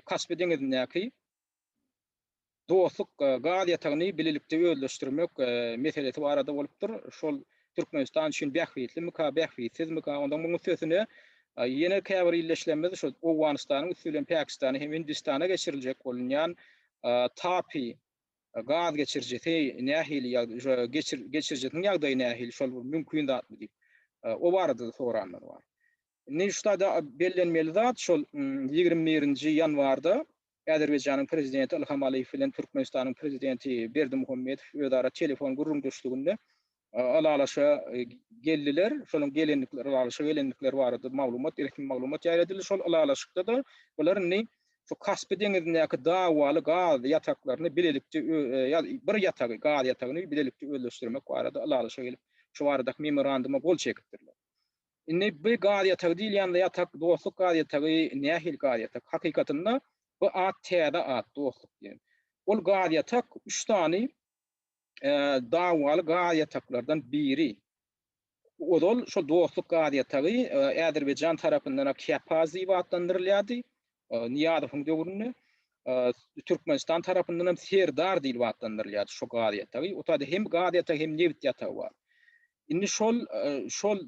Kaspi deňizindäki Dostluk gaz ýatagyny bilelikde özleşdirmek meselesi barada bolupdyr. Şol Türkmenistan üçin bähbitlimika, bähbitsizmika? Ondan munuň üstesine ýene käbir ildeşlerimiz şol Owganystanyň üsti bilen Pakistana hem Hindistana geçiriljek bolunýan TAPI gaz geçirijisi nähili geçirijisiniň ýagdaýy nähili, şol bir mümkin zatmy diýip, o barada-da soranlar bar. Indi şu taýda bellenmeli zat, şol 21-nji ýanwarda Azerbaýjanyň prezidenti Ilham Aliýew bilen Türkmenistanyň prezidenti Berdimuhamedow özara telefon gürrüňdeşliginde ylalaşa geldiler. Şonuň gelendikleri, ylalaşa gelendikleri barada maglumat, resmi maglumat ýaýradyldy. Şol ylalaşykda-da bular indi şu Kaspi deňizindäki dawaly gaz ýataklaryny bilelikde bir ýatagy, gaz ýatagyny bilelikde özleşdirmek barada ylalaşa gelip, şu baradaky memoranduma gol çekipdirler. Indi bu gaz ýatagy diýilýän ýatak, Dostluk gaz ýatagy nähili gaz ýatak? Hakykatynda bu at täze at, Dostluk diýen. Ol gaz ýatak üç sany dawaly gaz ýataklardan biri. Ozal şol Dostluk gaz ýatagy Azerbaýjan tarapyndan Kepaz diýip atlandyrylýardy, Nyýazowyň döwründe. Türkmenistan tarapyndan hem Serdar diýlip atlandyrylýardy şo gaz ýatagy. O taýda hem gaz ýatagy hem nebit ýatagy bar. Indi şol şol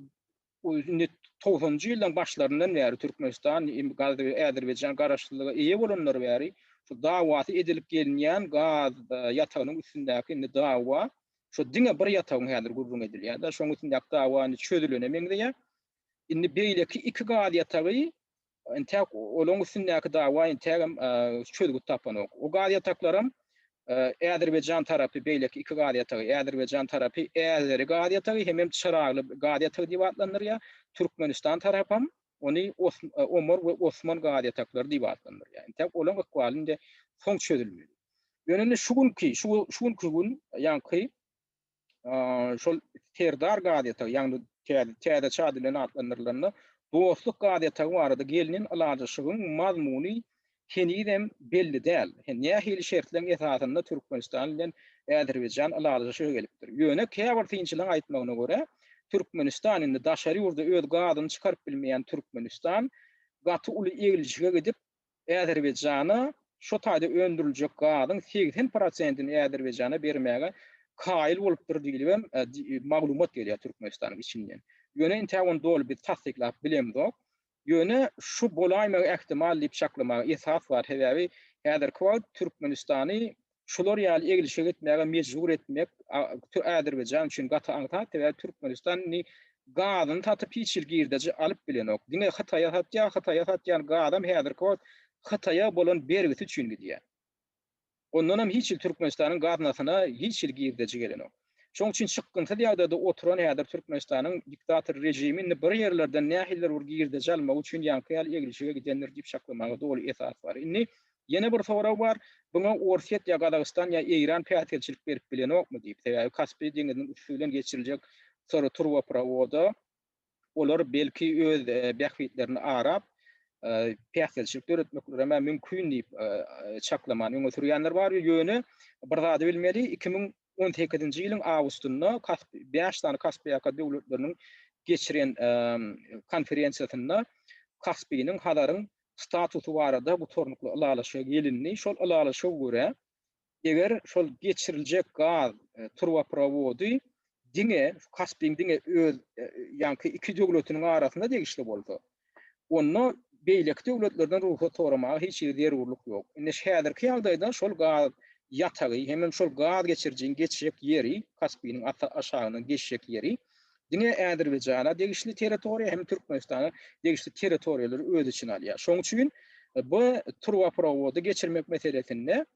indi togsanynjy ýyllaryň başlaryndan bäri Türkmenistan, Azerbaýjan garaşsyzlyga eýe bolanlary bäri. şu dawasy edilip gelinýän gaz ýatagynyň üstündäki indi dawa şu diňe bir ýatagyň häzir gürrüň edilýär-de, şoň üstündäki dawa indi çözülene meňzeýär. Indi beýleki iki gaz ýatagy Entäk olaň üstündäki dawa entägem çözgüt tapanok. O gaz ýataklaram Äzerbaýjan tarapy beýleki iki gaz ýatagy Äzerbaýjan tarapy Äzeri gaz ýatagy hemem Çyragly gaz ýatagy diýip atlandyrýar. Türkmenistan tarapam ony Omar we Osman gaz ýataklary diýip atlandyrýar. Entäk olaň ykbaly indi soň çözülmeli. Ýöne indi şu günki şu günki gün ýaňky şol Serdar gaz ýatagy, ýagny täzeçe ady bilen atlandyrylanda Dostluk gaz ýatagy barada gelnen ylalaşygyň mazmuny henizem belli däl. Nähili şertleriň esasynda Türkmenistan bilen Azerbaýjan ylalaşyga gelipdir. Ýöne käbir synçylaryň aýtmagyna görä, Türkmenistan indi daşary ýurda öz gazyny çykaryp bilmeýän Türkmenistan gaty uly eglişige gidip, Azerbaýjana şo taýda öndüriljek gazyň 80 prosentini Azerbaýjana bermäge kaýyl bolupdyr diýlibem maglumat gelýär Türkmenistanyň içinden. Ýöne intäk ony doly biz tassyklap bilemzok. Ýöne şu bolaýmagy ähtimal diýip çaklamaga esas bar. Sebäbi häzirki wagt Türkmenistany Şular ýaly eglişik etmäge mejbur etmek Azerbaýjan üçin gaty aňsat, sebäbi Türkmenistan indi gazyny satyp hiç hili girdeji alyp bilenok. Diňe Hytaýa satýar, Hytaýa satýan gazam häzirki wagt Hytaýa bolan bergisi üçin gidýär. Ondanam hiç hili Türkmenistanyň gaznasyna hiç hili girdeji gelenok. Şonuň üçin çykgynsyz ýagdaýda oturan häzir Türkmenistanyň diktator režimi indi bir ýerlerden nähilidir bir girdeji almak üçin ýaňky ýaly eglişige gidendir diýip çaklamaga doly esas bar. Indi Ýene bir sorag bar, buňa Orsýet ýa Gazagystan ýa Eýran päsgelçilik berip bilenokmy diýip. Sebäbi Kaspi deňiziniň üsti bilen geçiriljek sory turbaprowoda olar belki öz bähbitlerini arap, päsgelçilik döretmeklerem mümkin diýip çaklamany öňe sürýänler bar. Ýöne bir zady bilmeli, 2018-nji ýylyň awgustynda bäş sany Kaspiýaka döwletleriniň geçiren konferensiýasynda Kaspiniň, Hazaryň statusy barada gutarnykly ylalaşyga gelindi. Şol ylalaşyga görä, eger şol geçiriljek gaz turbaprowody diňe Kaspiň diňe öz ýaňky iki döwletiniň arasynda degişli bolsa, onda beýleki döwletlerden rugsat soramaga hiç hili zerurlyk ýok. Indi häzirki ýagdaýda şol gaz ýatagy hemem şol gaz geçirijiň geçjek ýeri, Kaspiniň aşagyndan geçjek ýeri Diňe Azerbaýjana degişli territoriýa hem Türkmenistana degişli territoriýalary öz içine alýar. Şonuň üçin bu turbaprowody geçirmek meselesinde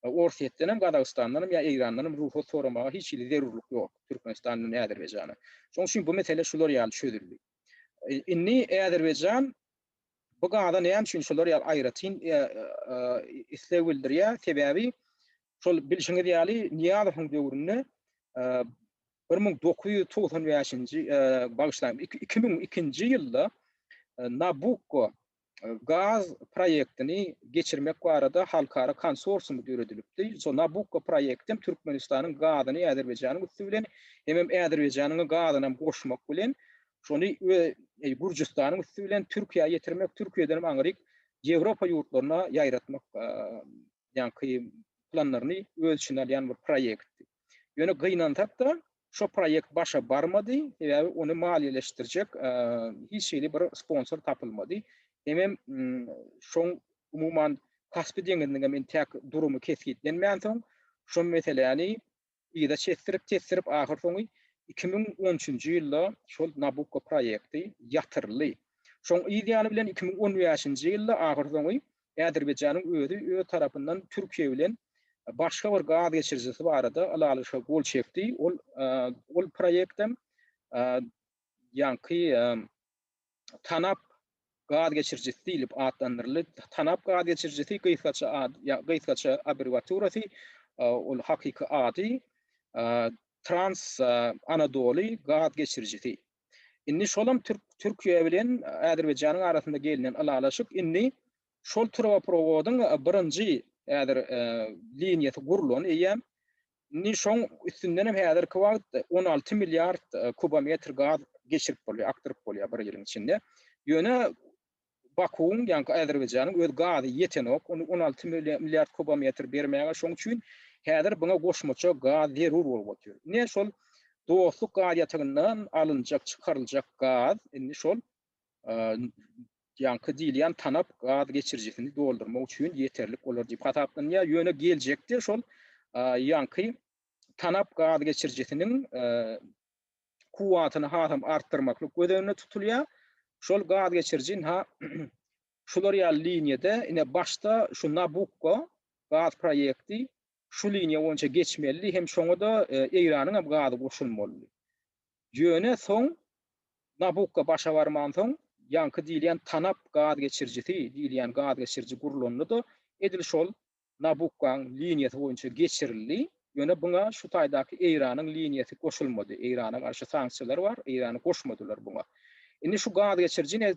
Orsýetden hem, Gazagystandan hem ýa Eýrandan hem rugsat soramaga hiç hili zerurlyk ýok Türkmenistan bilen Azerbaýjana. Şonuň üçin bu mesele şular ýaly çözüldi. Indi Azerbaýjan bu gaza näme üçin şular ýaly aýratyn isleg bildirýär? Sebäbi şol bilşiňiz ýaly Nyýazowyň döwründe 1995-nji, bagyşlaň, 2002-nji ýylda Nabukko gaz proýektini geçirmek barada halkara konsorsiumy döredilipdi. Şo Nabukko proýekti hem Türkmenistanyň gazyny Azerbaýjanyň üsti bilen, hemem Azerbaýjanyň gazyny hem goşmak bilen, şony Gürjüstanyň üsti bilen Türkiýä ýetirmek, Türkiýeden hem aňryk Ýewropa ýurtlaryna ýaýratmak ýaňky planlaryny öz içine alýan bir proýektdi. Ýöne gynansak-da, şo proýekt başa barmady, sebäbi ony maliýeleşdirjek hiç hili bir sponsor tapylmady. Hemem şoň umuman Kaspi deňiziniň hem entäk durumy kesgitlenmänsoň, şo meseläni yza çesdirip-çesdirip ahyrsoňy 2013-nji ýylda şol Nabukko proýekti ýatyryldy. Şoň yz ýany bilen 2015-nji ýylda ahyrsoňy Azerbaýjanyň özi öz tarapyndan Türkiýe bilen başga bir gaz geçirijisi barada ylalaşyga gol çekdi. Ol ol proýektem ýaňky TANAP gaz geçirijisi diýlip atlandyryldy. TANAP gaz geçirijisi gysgaça ad, gysgaça abbrewiaturasy, ol hakyky ady Trans Anadoly gaz geçirijisi. Indi şolam Türk Türkiýe bilen Azerbaýjanyň arasynda gelinen ylalaşyk indi şol turbaprowodyň birinji häzir liniýasy gurlan eýýäm. Indi şoň üstünden hem häzirki wagt 16 milliard kubometr gaz geçirip bolýar, akdyryp bolýar bir ýylyň içinde. Ýöne Bakuwyň, ýaňky Azerbaýjanyň öz gazy ýetenok, ony 16 milliard kubometr bermäge, şoň üçin häzir buňa goşmaça gaz zerur bolup otyr. Ine şol Dostluk gaz ýatagyndan alynjak, çykaryljak gaz indi şol. ýaňky diýilýän tanap gaz geçirijisini doldurmak üçin ýeterlik bolar diýip hasaplanýar. Ýöne geljekde şol ýaňky tanap gaz geçirijisiniň kuwwatyny hasam artdyrmaklyk göz öňünde tutulýar. Şol gaz geçiriji ynha şular ýaly liniýada ine başda şu Nabukko gaz proýekti şu liniýa boýunça geçmelidi hem şoňa-da Eýranyň hem gazy goşulmalydy. Ýöne soň Nabukko başa barmansoň ýaňky diýilýän Tanap gaz geçirijisi diýilýän gaz geçiriji gurlanda-da edil şol Nabukkaň liniýasy boýunça geçirildi. Ýöne buňa şu taýdaky Eýranyň liniýasy goşulmady. Eýrana garşy sanksiýalar bar, Eýrany goşmadylar buňa. Indi şu gaz geçiriji ine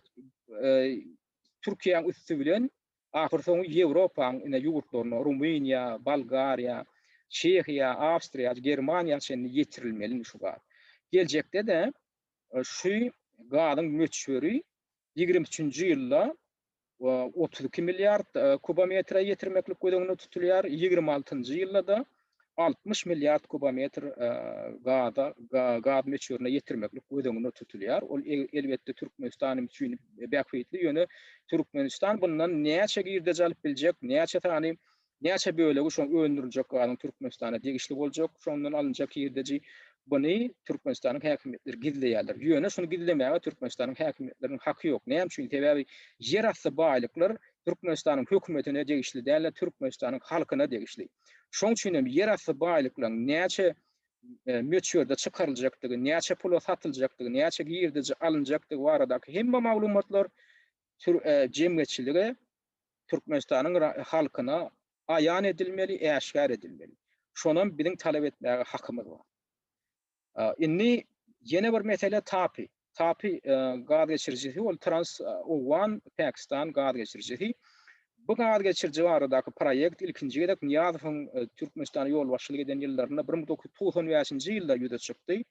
Türkiýäň üsti bilen ahyrsoňy Ýewropaň ine ýurtlaryna, Rumyniýa, Bolgariýa, Çehiýa, Awstriýa, Germaniýa çenli ýetirilmeli indi şu gaz. Geljekde-de şu gazyň möçberi 23-nji ýylda 32 milliard kubometre ýetirmeklik göz öňünde tutulýar. 26-njy ýylda-da 60 milliard kubometr gaza gaz möçberine ýetirmeklik göz öňünde tutulýar. Ol elbetde Türkmenistan üçin bähbitli, ýöne Türkmenistan bundan näçe girdeji alyp biljek, näçe sany Näçe bölegi şoň öndüriljek gazyň Türkmenistana degişli boljak, şondan alynjak girdeji, buny Türkmenistanyň häkimiýetleri gizleýärler. Ýöne şuny gizlemäge Türkmenistanyň häkimiýetleriniň haky ýok. Näme üçin? Sebäbi ýerasty baýlyklar Türkmenistanyň hökümetine degişli däl-de, Türkmenistanyň halkyna degişli. Şoň üçin hem ýerasty baýlyklaryň näçe möçberde çykaryljakdygy, näçe pula satyljakdygy, näçe girdeji alynjakdygy baradaky hemme maglumatlar jemgyýetçilige Türkmenistanyň halkyna aýan edilmeli, äşgär edilmeli. Şonam biziň talap etmäge hakymyz bar. Indi ýene bir mesele TAPI. TAPI gaz geçirijisi ol Trans Owgan Pakistan gaz geçirijisi. Bu gaz geçiriji baradaky proýekt ilkinji gezek Nyýazowyň Türkmenistana ýolbaşçylyk eden ýyllarynda 1995-nji ýylda ýüze çykdy.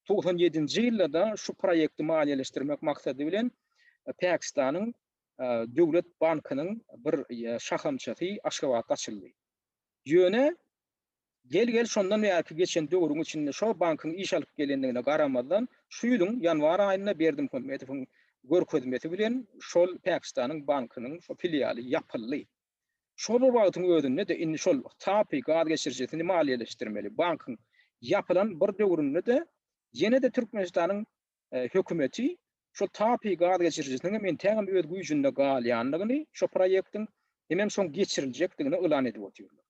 97-nji ýylda-da şu proýekti maliýeleşdirmek maksady bilen Pakistanyň Döwlet bankynyň bir şahamçasy Aşgabatda açyldy. Ýöne gel-gel şondan bärki geçen döwrüň içinde şo bankyň iş alyp gelendigine garamazdan, şu ýylyň ýanwar aýynda Berdimuhamedowyň görkezmesi bilen şol Pakistanyň bankynyň şo filialy ýapyldy. Şol bir wagtyň özünde-de indi şol TAPI gaz geçirijisini maliýeleşdirmeli bankyň ýapylan bir döwründe-de ýene-de Türkmenistanyň hökümeti şol TAPI gaz geçirijisiniň hem entägem öz güýjünde galýandygyny, şo proýektiň hemem şoň geçiriljekdigini yglan edip otyrlar.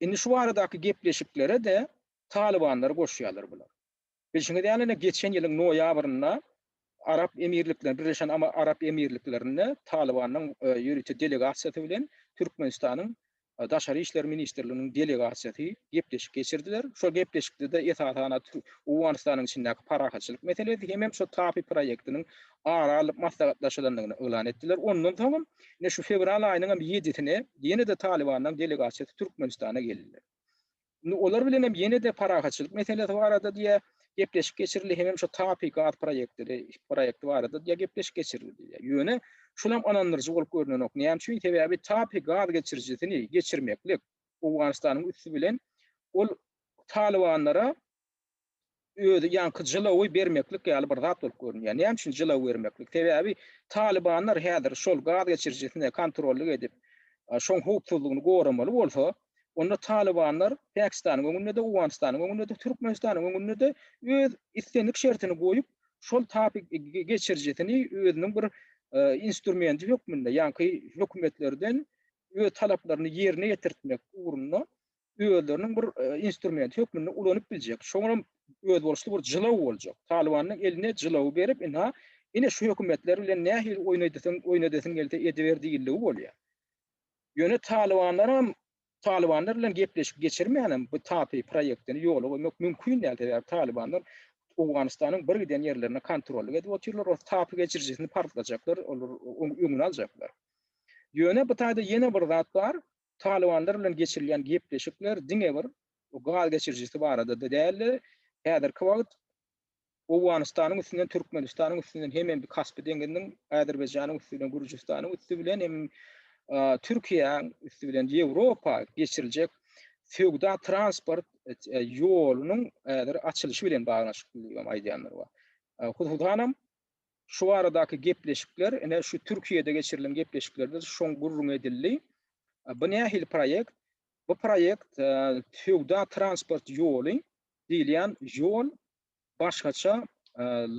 Indi şu baradaky gepleşiklere-de talybanlary goşýarlar bular. Bilşiňiz ýaly ine geçen ýylyň noýabrynda Arap Emirliklerinde, Birleşen Arap Emirliklerinde Talybanyň ýörite delegasiýasy bilen Türkmenistanyň Daşary işler ministrliginiň delegasiýasy gepleşik geçirdiler. Şol gepleşikde-de esasan Owganystanyň içindäki parahatçylyk meselesi hemem şo TAPI proýektiniň ara alnyp maslahatlaşylandygyny yglan etdiler. Ondan soňam ine şu fewral aýynyňam ýedisine ýene-de Talybanyň delegasiýasy Türkmenistana geldiler. Indi olar bilen hem ýene-de parahatçylyk meselesi barada diýä gepleşik geçirildi, hemem şu TAPI gaz proýektleri, proýekti barada diýä gepleşik geçirildi diýä. Ýöne şulam ynandyryjy bolup görnenok. Näme üçin? Sebäbi TAPI gaz geçirijisini geçirmeklik Owganystanyň üsti bilen ol talybanlara özi ýaňky jylawy bermeklik ýaly bir zat bolup görünýär. Näme üçin jylaw bermeklik? Sebäbi talybanlar häzir şol gaz geçirijisine kontrollyk edip, şoň howpsuzlygyny goramaly bolsa, onda talybanlar Pakistanyň öňünde-de, Owganystanyň öňünde-de, Türkmenistanyň öňünde-de öz islendik şertini goýup, şol TAPI geçirijisini özüniň bir instrumenti hökmünde, ýaňky hökümetlerden öz talaplaryny ýerine ýetirtmek ugrunda özleriniň bir instrumenti hökmünde ulanyp biljek. Şoňam özboluşly bir jylaw boljak. Talybanyň eline jylawy berip, ynha, ine şu hökümetler bilen nähili oýun edeseň, oýun edesiň gelse ediber diýildigi bolýar. Ýöne talybanlaram talybanlar bilen gepleşik geçirmänem bu TAPI proýektini ýola goýmak mümkin däl. Sebäbi talybanlar Owganystanyň bir giden ýerlerine kontrollyk edip otyrlar. Ol TAPI geçirijisini partlajaklar, olar oň öňüni aljaklar. Ýöne bu taýda ýene bir zat bar. Talybanlar bilen geçirilýän gepleşikler diňe bir gaz geçirijisi barada-da däldi. Häzirki wagt Owganystanyň üstünden, Türkmenistanyň üstünden hemem Kaspi deňziniň, Azerbaýjanyň üsti bilen, Gürjüstanyň üsti bilen hem Türkiýäň üsti bilen Ýewropa geçiriljek söwda transport ýolunyň häzir açylyşy bilen baglanyşykly diýip hem aýdýanlar bar. Hususanam. Şu baradaky gepleşikler, ine şu Türkiýede geçirilen gepleşiklerde şoň gürrüň edildi. Bu nähili proýekt? Bu proýekt söwda transport ýoly diýilýän ýol başgaça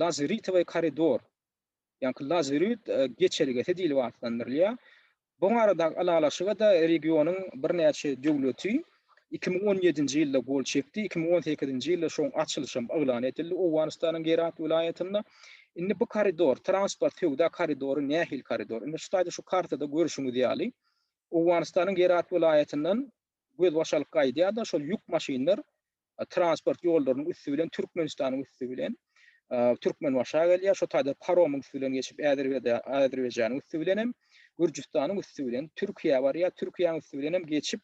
Lazuritowy koridor ýaňky Lazurit geçelgesi diýlip atlandyrylýar. Bu baradaky ylalaşyga-da regionyň birnäçe döwleti 2017-nji ýylda gol çekdi, 2018-nji ýylda şoň açylyşam yglan edildi Owganystanyň Gerat welaýatynda. Indi bu koridor, transport söwda koridory nähili koridor? Indi şu taýda şu kartada görşüňiz ýaly, Owganystanyň Gerat welaýatyndan gözbaş alyp gaýdýar-da, şol ýük maşynlar transport ýollarynyň üsti bilen Türkmenistanyň üsti bilen Türkmenbaşa gelýär. Şo taýda paromyň üsti bilen geçip Azerbaýjanyň üsti bilen hem Gürjüstanyň üsti bilen Türkiýä barýar. Türkiýäniň üsti bilen hem geçip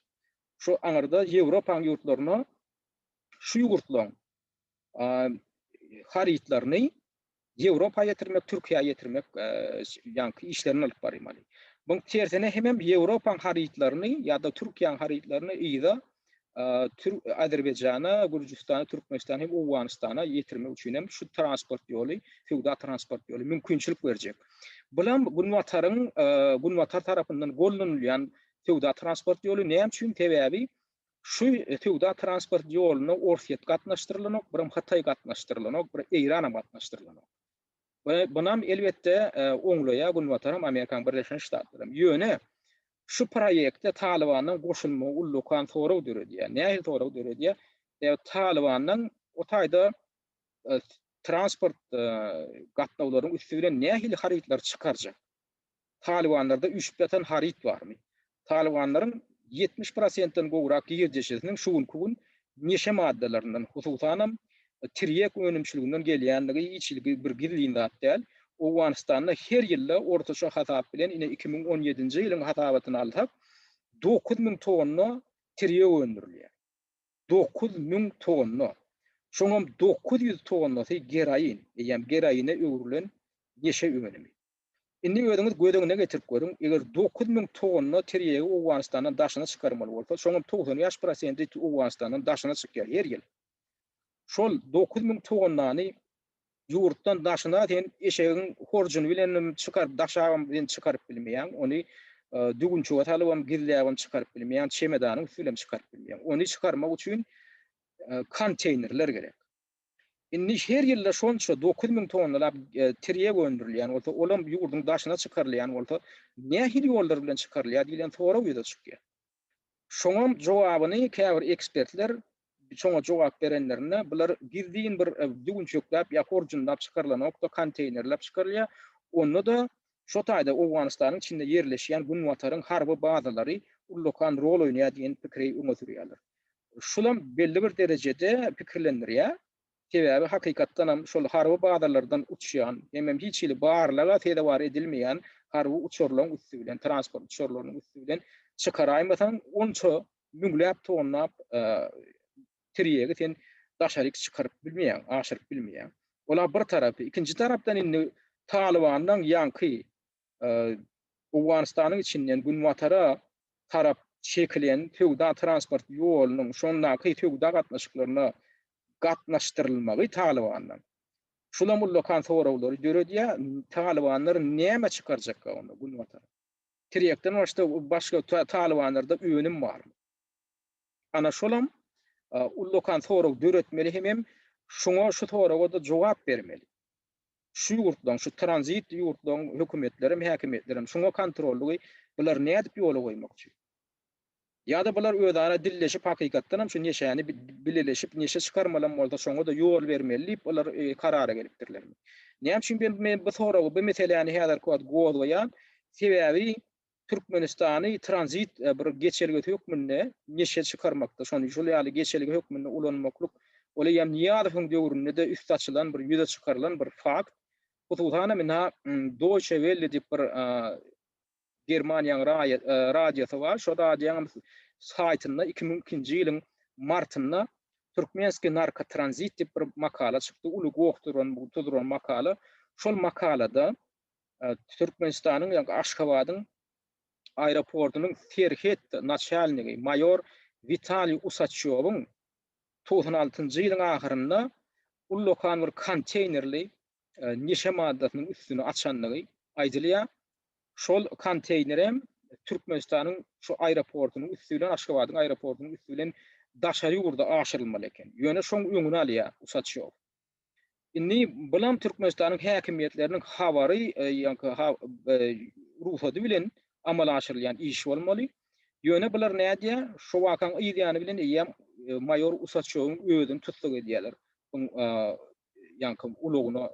şu aňyrda Ýewropanyň ýurtlaryna şu ýurtlaryň harytlaryny Ýewropa ýetirmek, Türkiýä ýetirmek ýaňky işlerini alyp barmaly. Buň tersine hemem Ýewropaň harytlaryny ýa-da Türkiýäň harytlaryny yza Azerbaýjana, Gürjüstana, Türkmenistana hem Owganystana ýetirmek üçin hem şu transport ýoly, söwda transport ýoly mümkinçilik berjek. Bulam Günbataryň Günbatar tarapyndan gollanylýan söwda transport ýoly. Näme üçin? Sebäbi Şu söwda transport ýoluna Orsýet gatnaşdyrylanok, birem Hytaý gatnaşdyrylanok, bir Eýranam gatnaşdyrylanok. We bunam elbetde oňlaýar Günbataram, Amerikanyň Birleşen Ştatlaram. Ýöne şu proýekte Talybanyň goşulmagy ullakan sorag döredýär. Nähili sorag döredýär? Sebäbi Talybanyň o taýda transport gatnawlarynyň üsti bilen nähili harytlary çykarjak? Talybanlarda üýşüp ýatan haryt barmy? Talybanlaryň 70 prosentden gowrak girdeşisiniň şu günki gün neşe maddalaryndan, hususanam tirýek önümçiliginden gelýändigi hiç hili bir gizlin zat däl. Owganystanda her ýylda ortaça hasap bilen ine 2017-nji ýylyň hasabatyny alsak, 9000 tonna tirýek öndürilýär. 9000 tonna. Şoňam 900 tonnasy geroin, eýýäm geroine öwrülen neşe önümi. Indi özüňiz göz öňüne getirip görüň, eger 9000 tonna tirýegi Owganystandan daşyna çykarmaly bolsa, şoňam 95 prosenti Owganystandan daşyna çykýar her ýyl. Şol 9000 tonnany ýurtdan daşyna sen eşegiň horjuny bilenem çykaryp, daşabam sen çykaryp bilmeýäň, ony düwünçege salybam, gizläbem çykaryp bilmeýäň, çemedanyň üsti bilen çykaryp bilmeýäň. Ony çykarmak üçin konteýnerler gerek. Indi her ýylda şonça 9000 tonnalap tirýek öndürilýän bolsa, olam ýurduň daşyna çykarylýan bolsa, nähili ýollar bilen çykarylýar diýlen sorag ýüze çykýar. Şoňam jogabyny käbir ekspertler şoňa jogap berenlerinde bular gizlin bir düwünçekläp ýa horjunlap çykarylanok-da, konteýnerläp çykarylýar. Onda-da şo taýda Owganystanyň içinde ýerleşýän Günbataryň harby bazalary ullakan rol oýnaýar diýen pikiri öňe sürýärler. Şulam belli bir derejede pikirlendirýär. Sebäbi hakykatdanam şol harby bazalardan uçýan hemem hiç hili barlaga sezewar edilmeýän harby uçarlaryň üsti bilen, transport uçarlarynyň üsti bilen çykaraýmasaň, onça müňläp tonnap tirýegi sen daşaryk çykaryp bilmeýäň, aşyryp bilmeýäň. Ola bir tarapy. Ikinji tarapdan indi Talybandan ýaňky Owganystanyň içinden günbatara tarap çekilen söwda transport ýolunyň şondaky söwda gatnaşyklaryna gatnaşdyrylmagy Talybandan. Şulam ullakan soraglary döredýär. Talybanlar näme çykarjakka onda günbatara? Tirýekden başda başga Talybanlarda önüm barmy? Ana şolam ullakan sorag döretmeli hemem şoňa şu soraga-da jogap bermeli. Şu ýurtlaryň, şu tranzit ýurtlaryň hökümetlerem, häkimiýetlerem şuňa kontrollygy bular nädip ýola goýmakçy? Ýa-da bular özara dilleşip hakykatdanam şu neşäni bileleşip neşe çykarmalam bolsa şoňa-da ýol bermeli diýip bular karara gelipdirlermi? Näme üçin men bu soragy, bu meseläni häzirki wagt gozgaýan? Sebäbi Türkmenistany tranzit bir geçelgesi hökmünde neşe çykarmakda, şony şol ýaly geçelge hökmünde ulanmaklyk, ol eýýäm Nyýazowyň döwründe-de üsti açylan bir, ýüze çykarylan bir fakt. Hususanam ynha Deutsche Welle diýip bir Germaniýanyň radiosy bar. Şol radionyň saýtynda 2002-nji ýylyň martynda Türkmenskiý narkotranzit diýip bir makala çykdy. Uly goh turan, tuzuran makala. Şol makalada Türkmenistanyň ýa Aşgabadyň aeroportunyň serhet naçalnigi maýor Witaliý Usaçýowyň 96-njy ýylyň ahyrynda ullakan bir konteýnerli neşe maddasynyň üstüni açandygy aýdylýar. Şol konteýnerem Türkmenistanyň şu aeroportunyň üsti bilen, Aşgabadyň aeroportunyň üsti bilen daşary ýurda aşyrylmaly eken. Ýöne şoň öňüni alýar Usaçýow. Indi bulam Türkmenistanyň häkimiýetleriniň habary, ýaňky rugsady bilen amala aşyrylýan iş bolmaly. Ýöne bular nädýär? Şo wakaň yz ýany bilen eýýäm maýor Usaçýowyň özüni tussag edýärler. Oň ýaňky ulagyna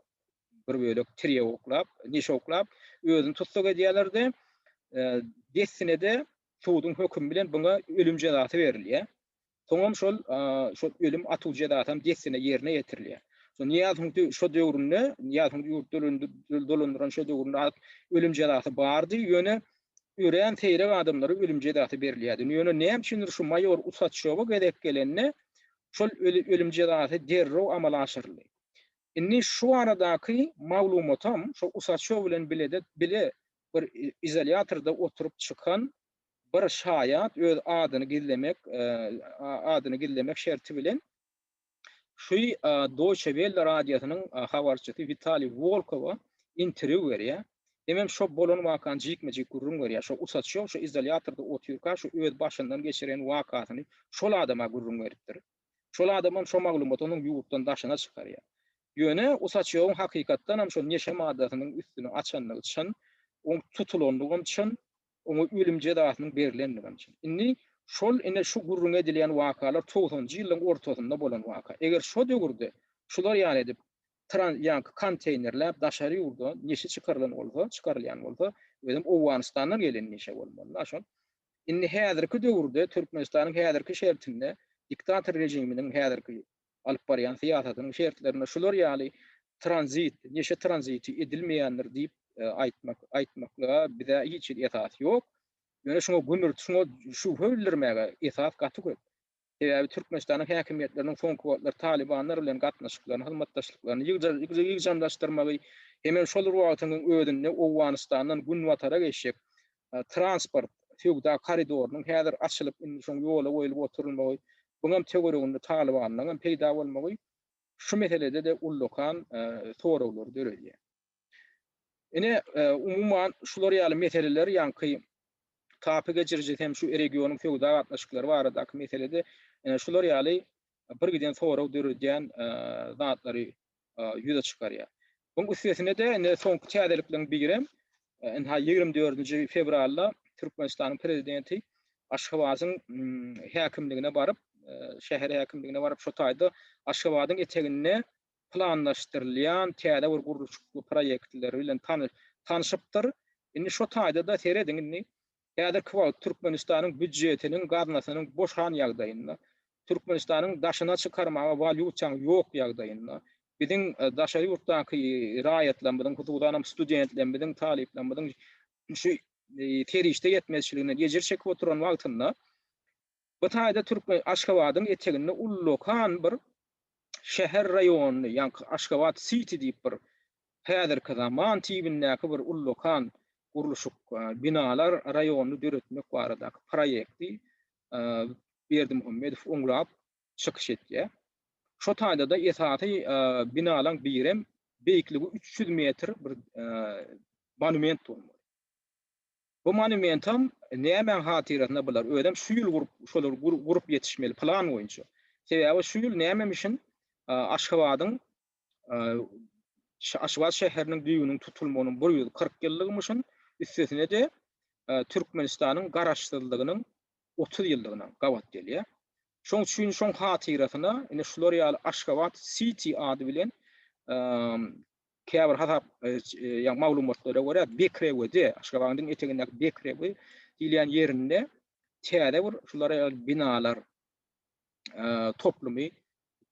bir bölek tirýek oklap, neşe oklap, özüni tussag edýärler-de, dessine-de suduň hökümi bilen buňa ölüm jezasy berilýär. Soňam şol şol ölüm atuw jezasam dessine ýerine ýetirilýär. Şo Nyýazowyň şo döwründe, Nyýazowyň ýurt dolandyran şo döwründe ölüm jezasy bardy, ýöne örän seýrek adamlara ölüm jezasy berilýärdi. Ýöne näme üçindir şu maýor Usaçýowa gezek gelende şol ölüm jezasy derrew amala aşyryldy. Indi şu baradaky maglumatam şo Usaçýow bilen bilede bile bir izolýatorda oturyp çykan bir şaýat öz adyny gizlemek adyny gizlemek şerti bilen şu Deutsche Welle radiosynyň habarçysy Witaliý Wolkowa interwýu berýär. Hemem şo bolan wakany jikme-jik gürrüň berýär. Şo Usaçýow şo izolýatorda otyrka şu öz başyndan geçiren wakasyny şol adama gürrüň beripdir. Şol adamam şo maglumaty onuň ýurtdan daşyna çykarýar. Ýöne Usaçýowyň hakykatdanam şo neşe maddasynyň üstüni açandygy çyn, oň tutulandygam çyn, oňa ölüm jezasynyň berlendigem çyn. Indi şol ine şu gürrüňi edilýän wakalar togsanjy ýyllaryň ortasynda bolan waka. Eger şo döwürde şular ýaly edip tran ýaňky konteýnerläp daşary ýurda neşe çykarylan bolsa, çykarylýan bolsa, özem Owganystandan gelen neşe bolmaly-da şol. Indi häzirki döwürde Türkmenistanyň häzirki şertinde diktator režiminiň häzirki alyp barýan syýasatynyň şertlerinde şular ýaly tranzit, neşe tranziti edilmeýändir diýip aýtmak aýtmaklyga bize hiç hili esas ýok. Ýöne şuňa gümürt, şuňa şübhe bildirmäge esas gaty köp. Sebäbi Türkmenistanyň häkimiýetleriniň soňky wagtlar talybanlar bilen gatnaşyklaryny, hyzmatdaşlyklaryny ýygjamlaşdyrmagy hemem şol bir wagtyň özünde Owganystandan günbatara geçjek transport, söwda koridorynyň häzir açylyp, indi şoň ýola goýlup oturylmagy, buňam töwereginde talybanlaryň hem peýda bolmagy şu meselede-de ullakan soraglary döredýär. Ine, umuman, şular ýaly meseleler ýaňky TAPI geçirijisi hem şu regionyň söwda gatnaşyklary baradaky meselede şular ýaly birgiden sorag döredýän zatlary ýüze çykarýar. Buň üstesine-de indi soňky täzelikleriň birem ynha 24-nji fewralda Türkmenistanyň prezidenti Aşgabadyň häkimligine baryp, şäher häkimligine baryp şo taýda Aşgabadyň eteginde planlaşdyrylýan täze bir gurluşyk proýektleri bilen tanşypdyr. Indi şo taýda-da serediň indi Häzirki wagt Türkmenistanyň býudjetiniň gaznasynyň boşan ýagdaýynda, Türkmenistanyň daşyna çykarmaga walýutaň ýok ýagdaýynda, biziň daşary ýurtdaky raýatlarymyzyň, hususanam studentlerimiziň, talyplarymyzyň şu serişde ýetmezçiliginden ejir çekip oturan wagtynda bu taýda Türkmen Aşgabadyň eteginde ullakan bir şäher raýonyny, ýaňky Aşgabat siti diýip bir häzirki zaman tipindäki bir ullakan gurluşyk binalar raýonyny döretmek baradaky proýekti Berdimuhamedow oňlap çykyş etýär. Şo taýda-da esasy binalaň birem beýikligi 300 metr bir monument bolmaly. Bu monumentam nämäň hatyrasyna bular özem şu ýyl gurup şolary gurup ýetişmeli plan boýunça. Sebäbi şu ýyl nämemişin Aşgabadyň Aşgabat şäheriniň düýbüniň tutulmagynyň 140 ýyllygymyşyn, üstesine-de Türkmenistanyň Garaşsyzlygynyň 30 ýyllygyna gabat gelýär. Şoň üçin şoň hatyrasyna ine şular ýaly Aşgabat City ady bilen käbir hasap ýa maglumatlara görä Bekrewede, Aşgabadyň etegindäki Bekrewe diýilýän ýerinde täze bir şular ýaly binalar toplumy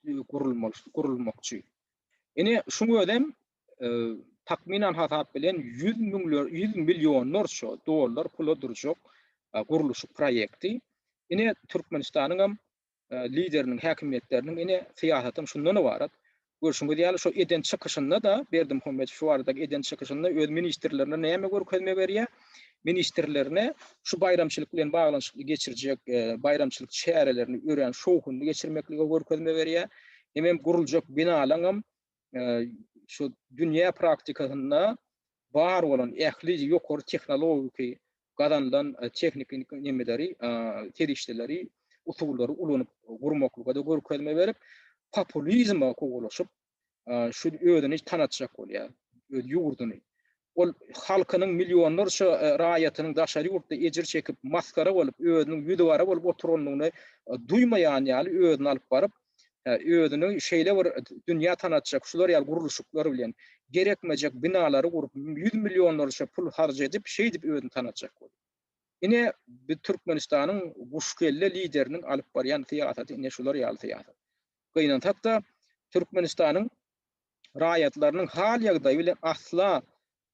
gurulmaly, gurulmakçy. Ine, şuň özem takmynan hasap bilen 100 müňler, 100 millionlarça dollar pula durjak gurluşyk proýekti. Ine, Türkmenistanyň hem lideriniň, häkimiýetleriniň ine syýasatam şundan ybarat. Görşüňiz ýaly, şo eden çykyşynda-da Berdimuhamedow şu barada eden çykyşynda öz ministrlerine näme görkezme berýär? Ministrlerine şu baýramçylyk bilen baglanyşykly geçirjek baýramçylyk çärelerini örän şowhunly geçirmeklige görkezme berýär. Hemem guruljak binalaryňam. şu dünýä praktikasynda bar bolan ähli ýokary tehnologiki gazanylan tehniki nemeleri, serişdeleri, usullary ulanyp gurmaklyga-da görkezme berip, populizme kowalaşyp, şu özüni tanatjak bolýar, öz ýurduny. Ol halkynyň millionlarça raýatynyň daşary ýurtda ejir çekip, masgara bolup, özüniň ýüzügara bolup oturandygyny duýmaýan ýaly özüni alyp baryp, özüni şeýle bir dünýä tanatjak şular ýaly gurluşyklar bilen gerekmejek binalary gurup, ýüz millionlarça pul harç edip, şeýdip özüni tanatjak bolýar. Ine, biz Türkmenistanyň guşkelle lideriniň alyp barýan syýasaty ine şular ýaly syýasat. Gynansak-da, Türkmenistanyň raýatlarynyň hal-ýagdaýy bilen asla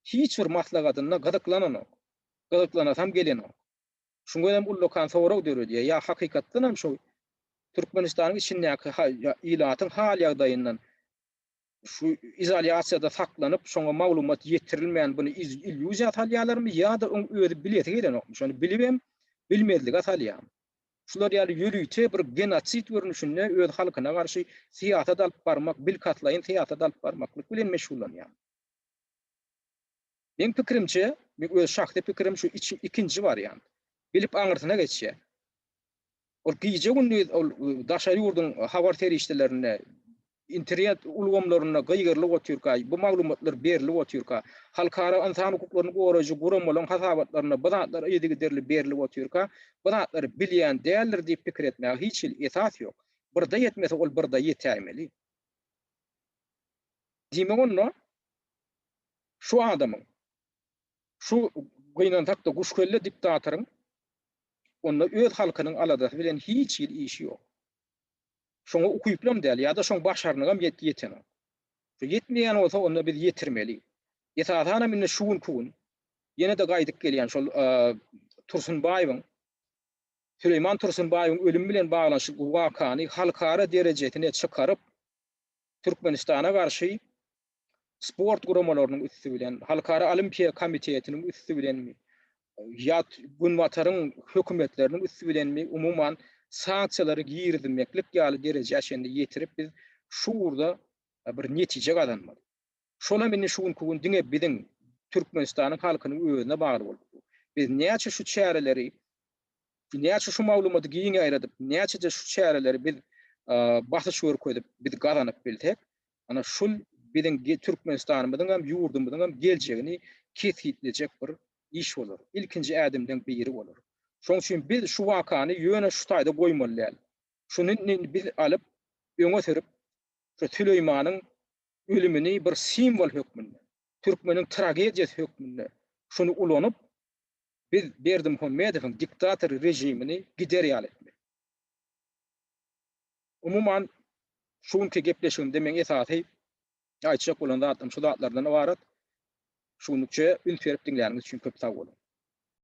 hiç bir maslahatynda gyzyklananok. Gyzyklanasam gelenok. Şuň özem ullakan sorag döredýär. Ýa hakykatdanam şu Türkmenistanyň içindäki ilatyň hal-ýagdaýyndan şu izolýasiýada saklanyp, şoňa maglumat ýetirilmän buny illýuziýa salýarlarmy ýa-da oň özi bilesi gelenokmy? Şony bilibem bilmezlige salýarmy? Şular ýaly ýörite bir genosid görnüşinde öz halkyna garşy syýasat alyp barmak, bilkastlaýyn syýasat alyp barmaklyk bilen meşgullanýar. Meň pikirimçe, meň öz şahsy pikirim şu ikinji wariant. Bilip aňyrsyna geçýär. Ol gije-gündiz ol daşary ýurduň habar serişdelerinde, internet ulgamlarynda gygyrylyp otyrka, bu maglumatlar berlip otyrka, halkara ynsan hukuklaryny goraýjy guramalaryň hasabatlarynda bu zatlar yzygiderli berlip otyrka, bu zatlary bilýän däldir diýip pikir etmäge hiç hili esas ýok. Birde ýetmese ol birde ýetäýmeli. Diýmek onda şu adamyň, şu gynansak-da guşkelle diktatoryň onda öz halkynyň aladasy bilen hiç hili işi ýok. Şoňa ukyplam däl ýa-da şoň başarnygam ýetenok. Şu ýetmeýän bolsa onda biz ýetirmeli. Esasanam indi şu günki gün ýene-de gaýdyp gelýän şol Tursunbaýewiň Süleýman Tursunbaýewiň ölümi bilen baglanyşykly wakany halkara derejesine çykaryp Türkmenistana garşy sport guramalarynyň üsti bilen, Halkara Olimpiýa komitetiniň üsti bilenmi, ýa Günbataryň hökümetleriniň üsti bilenmi, umuman, sanksiýalary girizmeklik ýaly derejä çenli ýetirip biz şu ugurda bir netije gazanmaly. Şol hem indi şu günki gün diňe biziň Türkmenistanyň halkynyň özüne bagly bolup dur. Biz näçe şu çäreleri Näçe şu maglumaty giň ýaýradyp, näçe-de şu çäreleri biz basyş görkezip, biz gazanyp bilsek, ana şul biziň Türkmenistanymyzyň hem, ýurdumyzyň hem geljegini kesgitlejek bir iş bolar. Ilkinji ädimleň biri bolar. Şonuň üçin biz şu wakany ýöne şu taýda goýmaly däl. Şuny indi biz alyp, öňe sürüp, şu Süleýmanyň ölümini bir simwol hökmünde, türkmeniň tragediýasy hökmünde şuny ulanyp, Biz Berdimuhamedowyň diktator režimini gider ýaly etmeli. Umuman, şu günki gepleşigimde meň esasy aýtjak bolan zatlarym şu zatlardan ybarat. Şu günlükçe üns berip diňläniňiz üçin köp sag boluň.